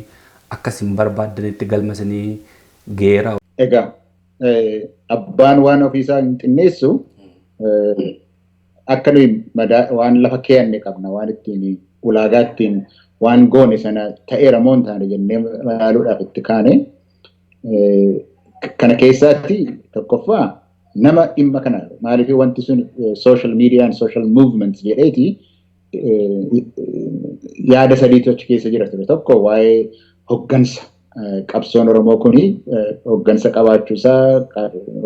akkasin barbaaddanitti galmasanii geera? Egaa abbaan waan ofiisaa hin xinneessu. Akka nuyi waan lafa keeyanne qabna, waan ittiin ulaagaa ittiin waan goone sana ta'eera moo hin taane jennee ilaaluudhaaf itti kaane. Kana keessaatti tokkoffaa nama dhimma kana, maaliif wanti sun social media and social movements jedheeti, yaada sadiitu achi keessa jira ture. Tokko waa'ee hoggansa, qabsoon Oromoo kuni hoggansa qabaachuusaa,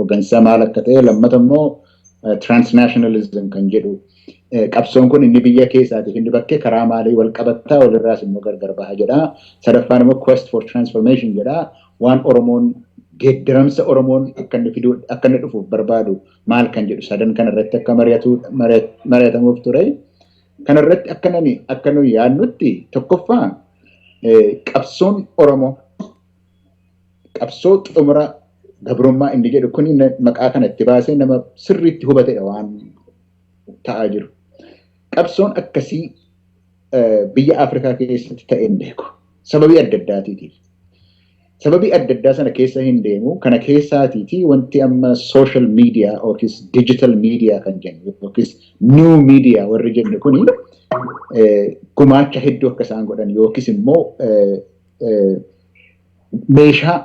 hoggansa maal akka ta'e. Lammata immoo transnationalism kan jedhu, qabsoon kun inni biyya keessaatiif inni bakkee karaa maalii wal qabataa, walirraas immoo gargar baha jedha. Sadaffaan immoo quest for transformation jedha. Waan Oromoon geeddaramsa Oromoon akka inni fiduu, akka inni dhufuuf barbaadu maal kan jedhu, sadan kana irratti akka mari'atamuuf ture. Kana irratti akka nani akka nuyi yaadnutti, tokkoffaa qabsoon Oromoo qabsoo xumura gabrummaa inni jedhu kun, maqaa kana itti baasee nama sirriitti hubatedha waan ta'aa jiru. Qabsoon akkasii biyya Afrikaa keessatti ta'ee hin beeku. Sababii adda addaatiitiif. Sababii adda addaa sana keessa hin deemu. Kana keessaatiiti wanti amma social media yookiis digital media kan jennu yookiis new media warri jennu kuni gumaacha hedduu akka isaan godhan, yookiis immoo meeshaa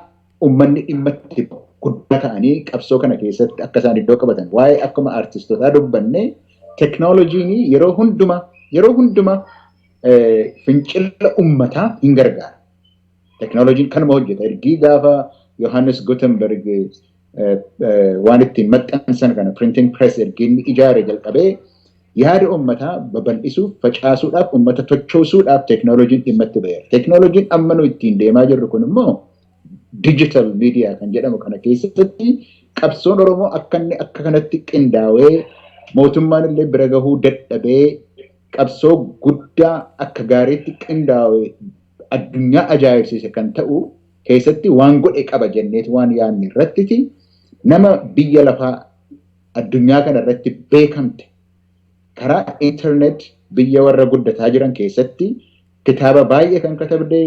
uummanni dhimma itti guddaa ta'anii qabsoo kana keessatti akka isaan iddoo qabatan. Waa'ee akkuma artistootaa dubbanne, teknooloojiin yeroo hunduma fincila uummataa hin gargaara. Teknooloojiin kanuma hojjeta. Ergii gaafa Yohaannis Gutenberg waan ittiin maxxansan kana, printing press, ergii inni ijaare jalqabee, yaada uummataa babal'isuuf, facaasuudhaaf, uummata tochoosuudhaaf teknooloojiin dhimma itti ba'eera. Teknooloojiin amma nu ittiin deemaa jirru kun immoo digital media kan jedhamu kana keessatti qabsoon Oromoo akka inni akka kanatti qindaa'ee mootummaan illee bira gahuu dadhabee, qabsoo guddaa akka gaariitti qindaa'e addunyaa ajaa'ibsiise kan ta'u keessatti waan godhe qaba jenneeti waan yaadne irrattiti, nama biyya lafaa addunyaa kana irratti beekamte, karaa internet biyya warra guddataa jiran keessatti kitaaba baay'ee kan katabde,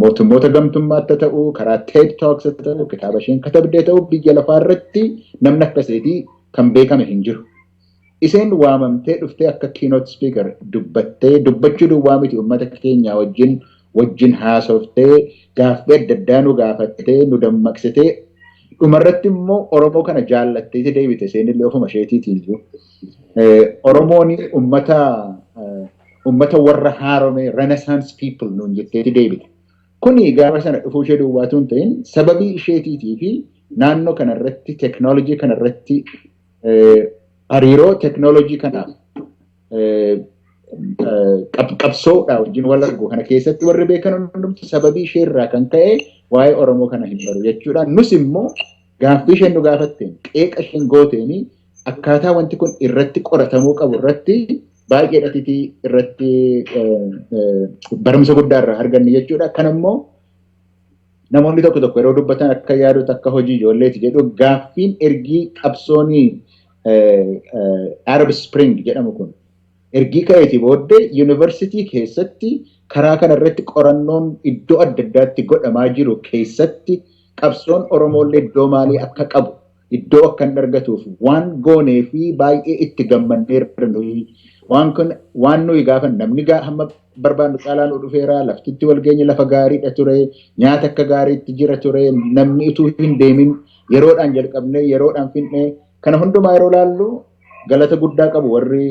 mootummoota gamtummaatti ta'u, karaa TED Talks ta'u, kitaaba isheen katabdee ta'u, biyya lafaa irratti namni akkasiitii kan beekame hin jiru. Isheen waamamtee dhuftee akka keynote speaker dubbattee, dubbachuu duwwaa miti, uummata keenya wajjin haasoftee, gaaffii adda addaa nu gaafattee, nu dammaqsitee, dhumarratti immoo Oromoo kana jaallatteeti deebite isheen illee ofuma isheetiitiin iyyuu. Oromoon ummata warra haarome, renaissance people nuun jetteeti deebite. Kuni gaafa sana dhufuu ishee duwwaatu hin ta'in, sababii isheetiitii fi naannoo kanarratti teknoolojii kanarratti hariiroo teknoolojii kanaaf qabsoodha wajjin wal argu kana keessatti warri beekan hundumti sababii ishee irraa kan ka'e waa'ee Oromoo kana hin baru jechuudha. Nus immoo gaaffii isheen nu gaafatteen, qeeqa isheen gooteeni Akkaataa wanti kun irratti qoratamuu qabu irratti baay'ee dhatiitii irratti barumsa guddaa irraa arganne jechuudha. Kan immoo namoonni tokko tokko yeroo dubbatan akka yaadota akka hojii ijoolleeti jedhu gaaffiin ergii qabsoonii Arab Spring jedhamu kun ergii ka'eeti booddee yuunivarsiitii keessatti karaa kana irratti qorannoon iddoo adda addaatti godhamaa jiru keessatti qabsoon Oromoolee iddoo maalii akka qabu iddoo akka hin argatuuf waan goonee fi baay'ee itti gammanneerra nuyi waan kun waan nuyi gaafa namni hamma barbaannu caalaa nu dhufeera laftitti wal geenye lafa gaariidha ture nyaata akka gaariitti jira ture namni utuu hin deemin yeroodhaan jalqabnee yeroodhaan finne kana hundumaa yeroo laallu galata guddaa qabu warri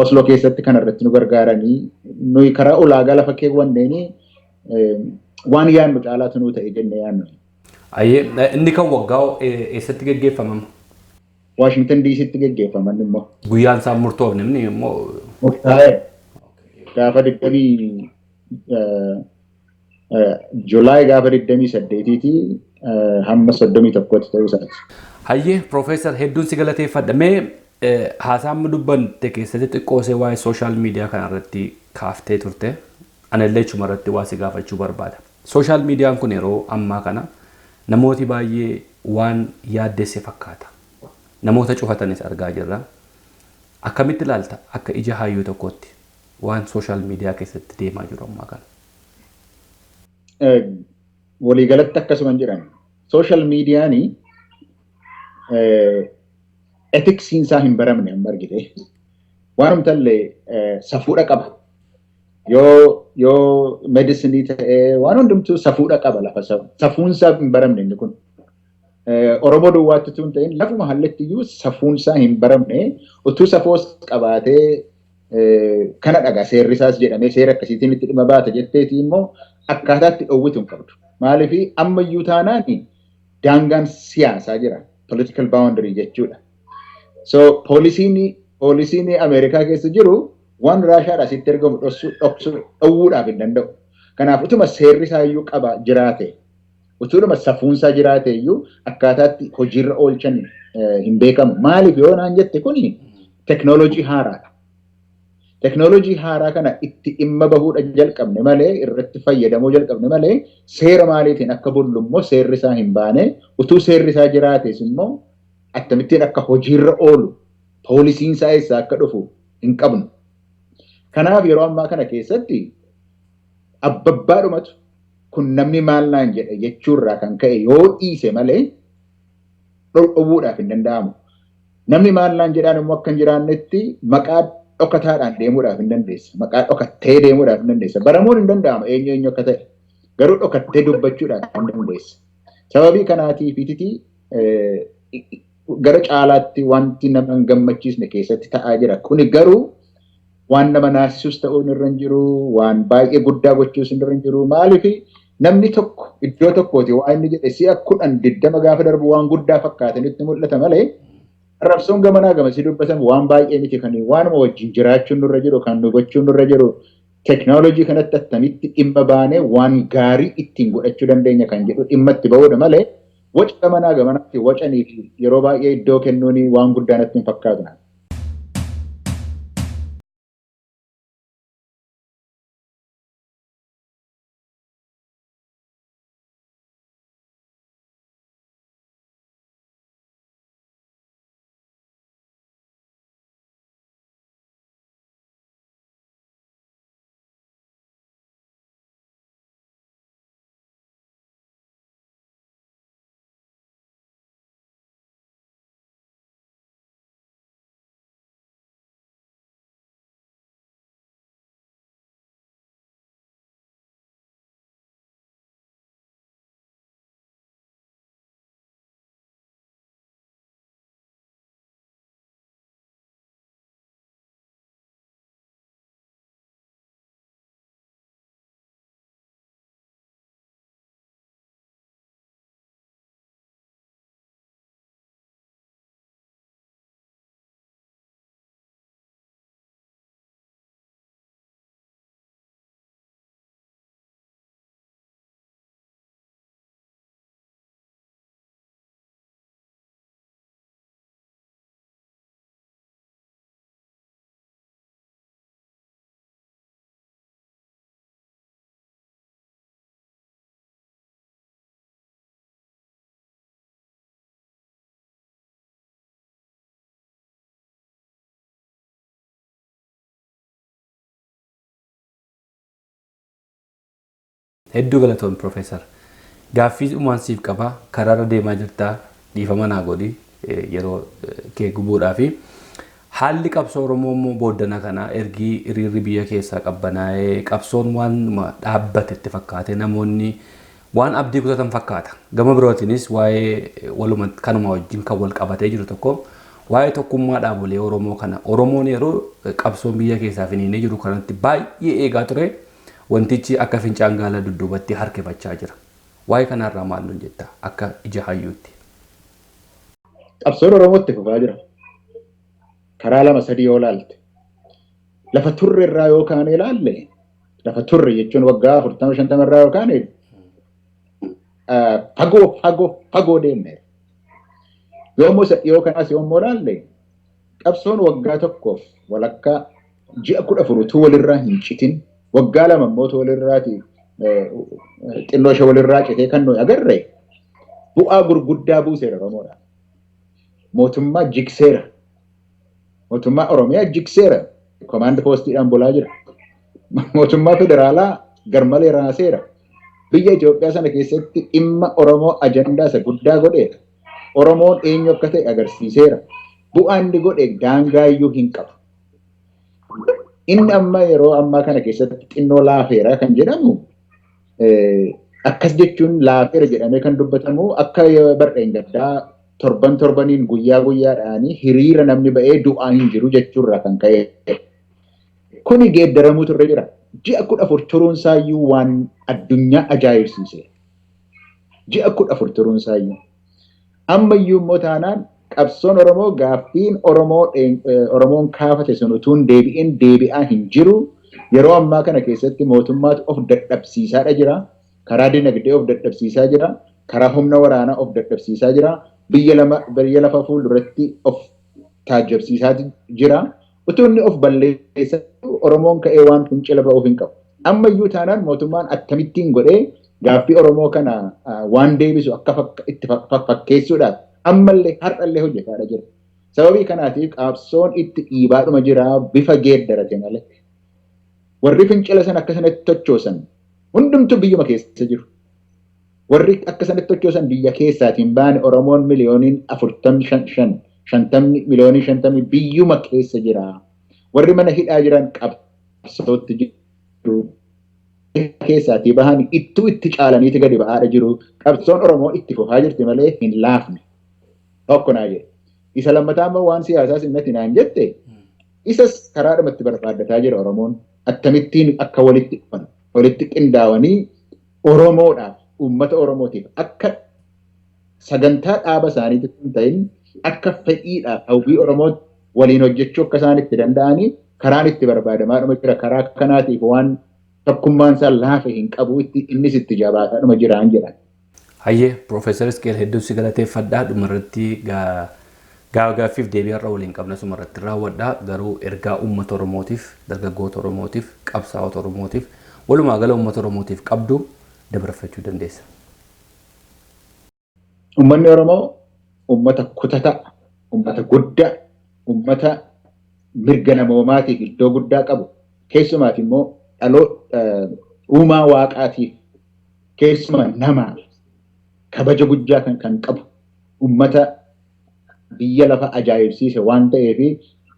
Oslo keessatti kana irratti nu gargaaranii nuyi karaa ulaagaa lafa keewwanneenii waan yaadnu caalaatu nuu ta'e jennee yaadnu. Ayyee inni kan waggaa eessatti geggeeffamama? Washington DCtti geggeeffaman immoo. Guyyaan isaa murtoofne inni immoo. Murtaa'e. Gaafa 20 July gaafa 28tti hamma 31tti ta'uu isaati. Hayyee Piroofeesar hedduun si galateeffadha. Mee haasaa amma dubbatte keessatti xiqqoo ishee waa'ee sooshaal miidiyaa kanarratti kaaftee turte. Anillee achuma irratti waa si gaafachuu barbaada. Sooshaal miidiyaan kun yeroo ammaa kana namooti baay'ee waan yaaddesse fakkaata. Namoota cufatanis argaa jirra. Akkamitti ilaalta akka ija hayyuu tokkootti waan sooshaal miidiyaa keessatti deemaa jiru ammaa kana? Waliigalatti akkasuma jedhan. Sooshaal miidiyaan etiksiin isaa hin baramne amma argite. Waanumtallee safuudha qaba. Yoo medisinii ta'ee waan hundumtuu safuudha qaba lafa safuun isaa hin baramne inni kun. Oromoo duwwaatti utuu hin ta'in lafuma halletti iyyuu safuun isaa hin baramne utuu safoos qabaatee kana dhagaa seerri isaas jedhamee seera akkasiitiin itti dhimma baata jetteeti immoo akkaataa itti dhoowwitu hin qabdu. Maaliif ammayyuu taanaan daangaan siyaasaa jira. Political boundary jechuudha. So poolisiin Ameerikaa keessa jiru waan Raashaadhaa sitti ergamu dhowwuudhaaf hin danda'u. Kanaaf utuma seerri isaa iyyuu qaba jiraate utuma safuun isaa jiraate iyyuu akkaataatti hojiirra oolchan hin beekamu. Maaliif yoo naan jette kuni teknoolojii haaraadha. Teknoolojii haaraa kana itti dhimma bahuudha jalqabne malee irratti fayyadamuu jalqabne malee seera maaliitiin akka bullu immoo seerri isaa hin baane utuu seerri isaa jiraates immoo akkamittiin akka hojiirra oolu poolisiin isaa eessaa akka dhufu hin qabnu. Kanaaf yeroo ammaa kana keessatti abbabbaadhumatu kun namni maal naan jedhe jechuurraa kan ka'e yoo dhiise malee dhowwuudhaaf hin danda'amu. Namni maal naan jedhaan immoo akka hin jiraannetti maqaa dhokataadhaan deemuudhaaf hin dandeessa. Maqaa dhokattee deemuudhaaf hin dandeessa. Baramuun hin danda'amu eenyu eenyu akka ta'e. Garuu dhokattee dubbachuudhaaf hin dandeessa. Sababii kanaatiif ititii gara caalaatti wanti nama hin gammachiisne keessatti ta'aa jira. Kuni garuu waan nama naasisus ta'uun irra hin jiru, waan baay'ee guddaa gochuus irra hin jiru. Maaliif namni tokko iddoo tokkooti waan inni jedhe si'a 10 20 gaafa darbu waan guddaa fakkaatanitti mul'ata malee arrabsoon gamanaa gamasii dubbatamu waan baay'ee miti kan waanuma wajjin jiraachuun nurra jiru kan nu gochuun nurra jiru teknoolojii kanatti attamitti dhimma baanee waan gaarii ittiin godhachuu dandeenya kan jedhu dhimma itti ba'uudha malee waca gamanaa gamanaatti wacanii fi yeroo baay'ee iddoo kennuun waan guddaa natti hin fakkaatu. Hedduu galatoon Piroofeesar. Gaaffii dhumaan siif qabaa karaarra deemaa jirtaa dhiifama naa godhi yeroo kee gubuudhaafi. Haalli qabsoo Oromoo immoo booddana kana ergii hiriirri biyya keessaa qabbanaa'ee qabsoon waanuma dhaabbate itti fakkaate namoonni waan abdii kutatan fakkaata. Gama birootiinis waa'ee waluma kanuma wajjin kan wal qabatee jiru tokko waa'ee tokkummaa dhaabolee Oromoo kana Oromoon yeroo qabsoon biyya keessaa finiinee jiru kanatti baay'ee eegaa ture wantichi akka fincaan gaala dudduubatti harkifachaa jira. Waa'ee kanarraa maal nuun jetta akka ija hayyuutti? Qabsoon Oromoo itti fufaa jira. Karaa lama sadii yoo ilaalte. Lafa turre irraa yoo kaane ilaalle, lafa turre jechuun waggaa 40-50 irraa yoo kaane fagoo fagoo fagoo deemne. Yommuu isa dhiyoo kanaas yommuu ilaalle, qabsoon waggaa tokkoof walakkaa ji'a 14 utuu walirraa hin citin, waggaa 2 immoo utuu walirraati xinnoo ishee walirraa citee kan nuyi agarre bu'aa gurguddaa buuseera Oromoodhaaf. Mootummaa jigseera. Mootummaa Oromiyaa jigseera. Komaand poostiidhaan bulaa jira. Mootummaa federaalaa garmalee raaseera. Biyya Itoophiyaa sana keessatti dhimma Oromoo ajandaa isa guddaa godheera. Oromoon eenyu akka ta'e agarsiiseera. Bu'aan inni godhe daangaa iyyuu hin qabu. Inni amma yeroo ammaa kana keessatti xinnoo laafeera kan jedhamu, akkas jechuun laafeera jedhamee kan dubbatamu akka barreen gaddaa torban torbaniin guyyaa guyyaadhaanii hiriira namni ba'ee du'aa hin jiru jechuurraa kan ka'e. Kuni geeddaramuutu irra jira. Ji'a 14 turuunsaayyuu waan addunyaa ajaa'ibsiiseera. Ji'a 14 turuunsaayyuu. Ammayyuu immoo taanaan qabsoon Oromoo gaaffiin Oromoo Oromoon kaafate sun utuu hin deebi'in deebi'aa hin jiru. Yeroo ammaa kana keessatti mootummaatu of dadhabsiisaadha jira. Karaa dinagdee of dadhabsiisaa jira. Karaa humna waraanaa of dadhabsiisaa jira. Biyya lama biyya lafa fuulduratti of taajjabsiisaa jira. Utuu inni of balleessaa Oromoon ka'ee waan fincila ba'uuf hin qabu. Ammayyuu taanaan mootummaan akkamittiin godhee gaaffii Oromoo kana waan deebisu akka itti fakkeessuudhaaf ammallee har'allee hojjetaadha jira. Sababii kanaatiif qabsoon itti dhiibaadhuma jira bifa geeddarate malee. Warri fincila sana akka sanatti tochoosan hundumtuu biyyuma keessa jiru. Warri akka sanatti tochoosan biyya keessaatiin baane Oromoon miliyooniin 45 50 miliyoonii 50 biyyuma keessa jira. Warri mana hidhaa jiran qabsootti jiru. Keessaatii bahan ittuu itti caalaniiti gadi ba'aadha jiru. Qabsoon Oromoo itti fufaa jirti malee hin laafne. Tokko naa jedhe. Isa lammataa immoo waan siyaasaas innati naan jette, isas karaadhuma itti barbaaddataa jira Oromoon. Akkamittiin akka walitti dhufan, walitti qindaawanii Oromoodhaaf, uummata Oromootiif akka sagantaa dhaaba isaaniitti hin ta'in akka fedhiidhaaf hawwii Oromootti waliin hojjechuu akka isaan itti danda'anii karaan itti barbaadamaadhuma jira. Karaa kanaatiif waan tokkummaan isaa laafe hin qabu, innis itti jabaataadhuma jiraan jedhan. Hayyee Piroofeesar Isqeel hedduun si galateeffadhaa. Dhumarratti gaaffiif deebii har'a waliin qabna sumarratti raawwadhaa. Garuu ergaa uummata Oromootiif, dargaggoota Oromootiif, qabsaa'ota Oromootiif, walumaa gala uummata Oromootiif qabdu dabarfachuu dandeessa. Uummanni Oromoo uummata kutataa, uummata guddaa, uummata mirga namoomaatiif iddoo guddaa qabu, keessumaati immoo dhaloo uumaa waaqaatiif keessumaa namaa kabaja guddaa kan qabu uummata biyya lafa ajaa'ibsiise waan ta'eef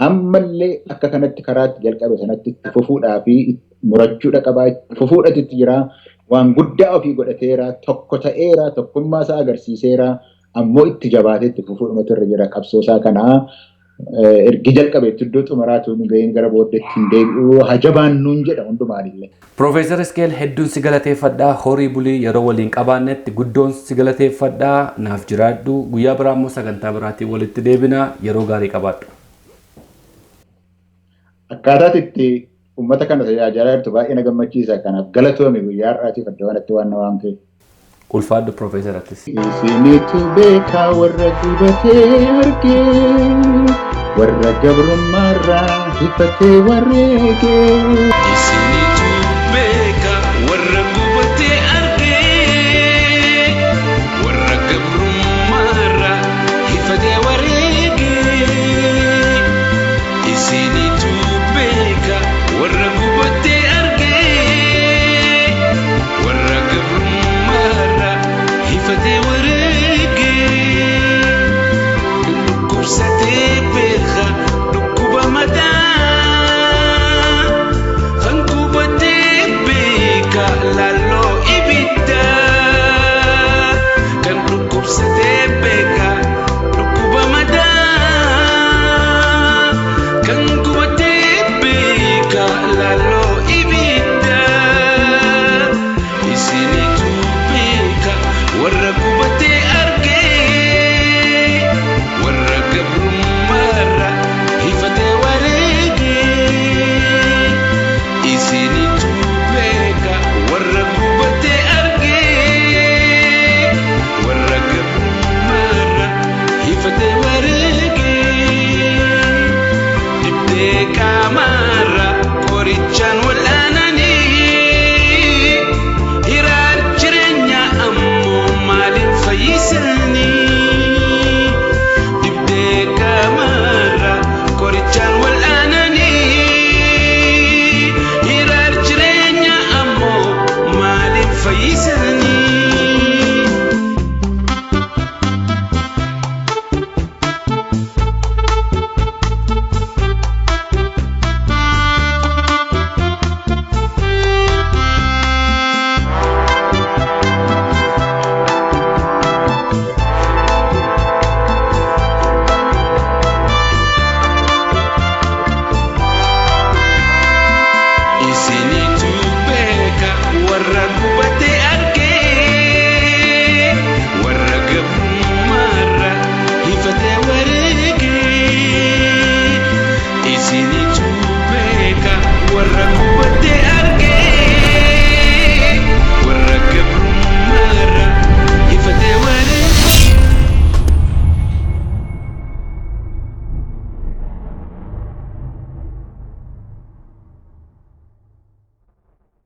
ammallee akka kanatti karaatti jalqabe sanatti itti fufuudhaa fi murachuudha qabaa, itti fufuudhatti itti jira. Waan guddaa ofii godhateera, tokko ta'eera, tokkummaa isaa agarsiiseera, ammoo itti jabaatee itti fufuudhumatu irra jira. Qabsoo isaa kanaa ergi jalqabeetti iddoo xumuraatu nu gahiin gara booddeetti hin deebi'u, haa jabaannuun jedha hundumaanillee. Piroofeesar Isqeel hedduun si galateeffadhaa. Horii bulii yeroo waliin qabaannetti guddoon si galateeffadhaa. Naaf jiraadhu. Guyyaa biraa immoo sagantaa biraatiin walitti deebina. Yeroo gaarii qabaadhu. Akkaataa itti uummata kana tajaajilaa jirtu baay'ee na gammachiisa. Kanaaf galatoomi guyyaa har'aatiif adda kanatti waan na waamteef. Ulfaadhu Piroofeesar Attis. Isinitu beekaa warra gubatee argee, warra gabrummaarraa hifatee wareegee. Isinitu beeka warra gubatee argee, warra gabrummaarraa hifatee wareegee. Isinitu beeka warra gubatee argee, warra Hifatee.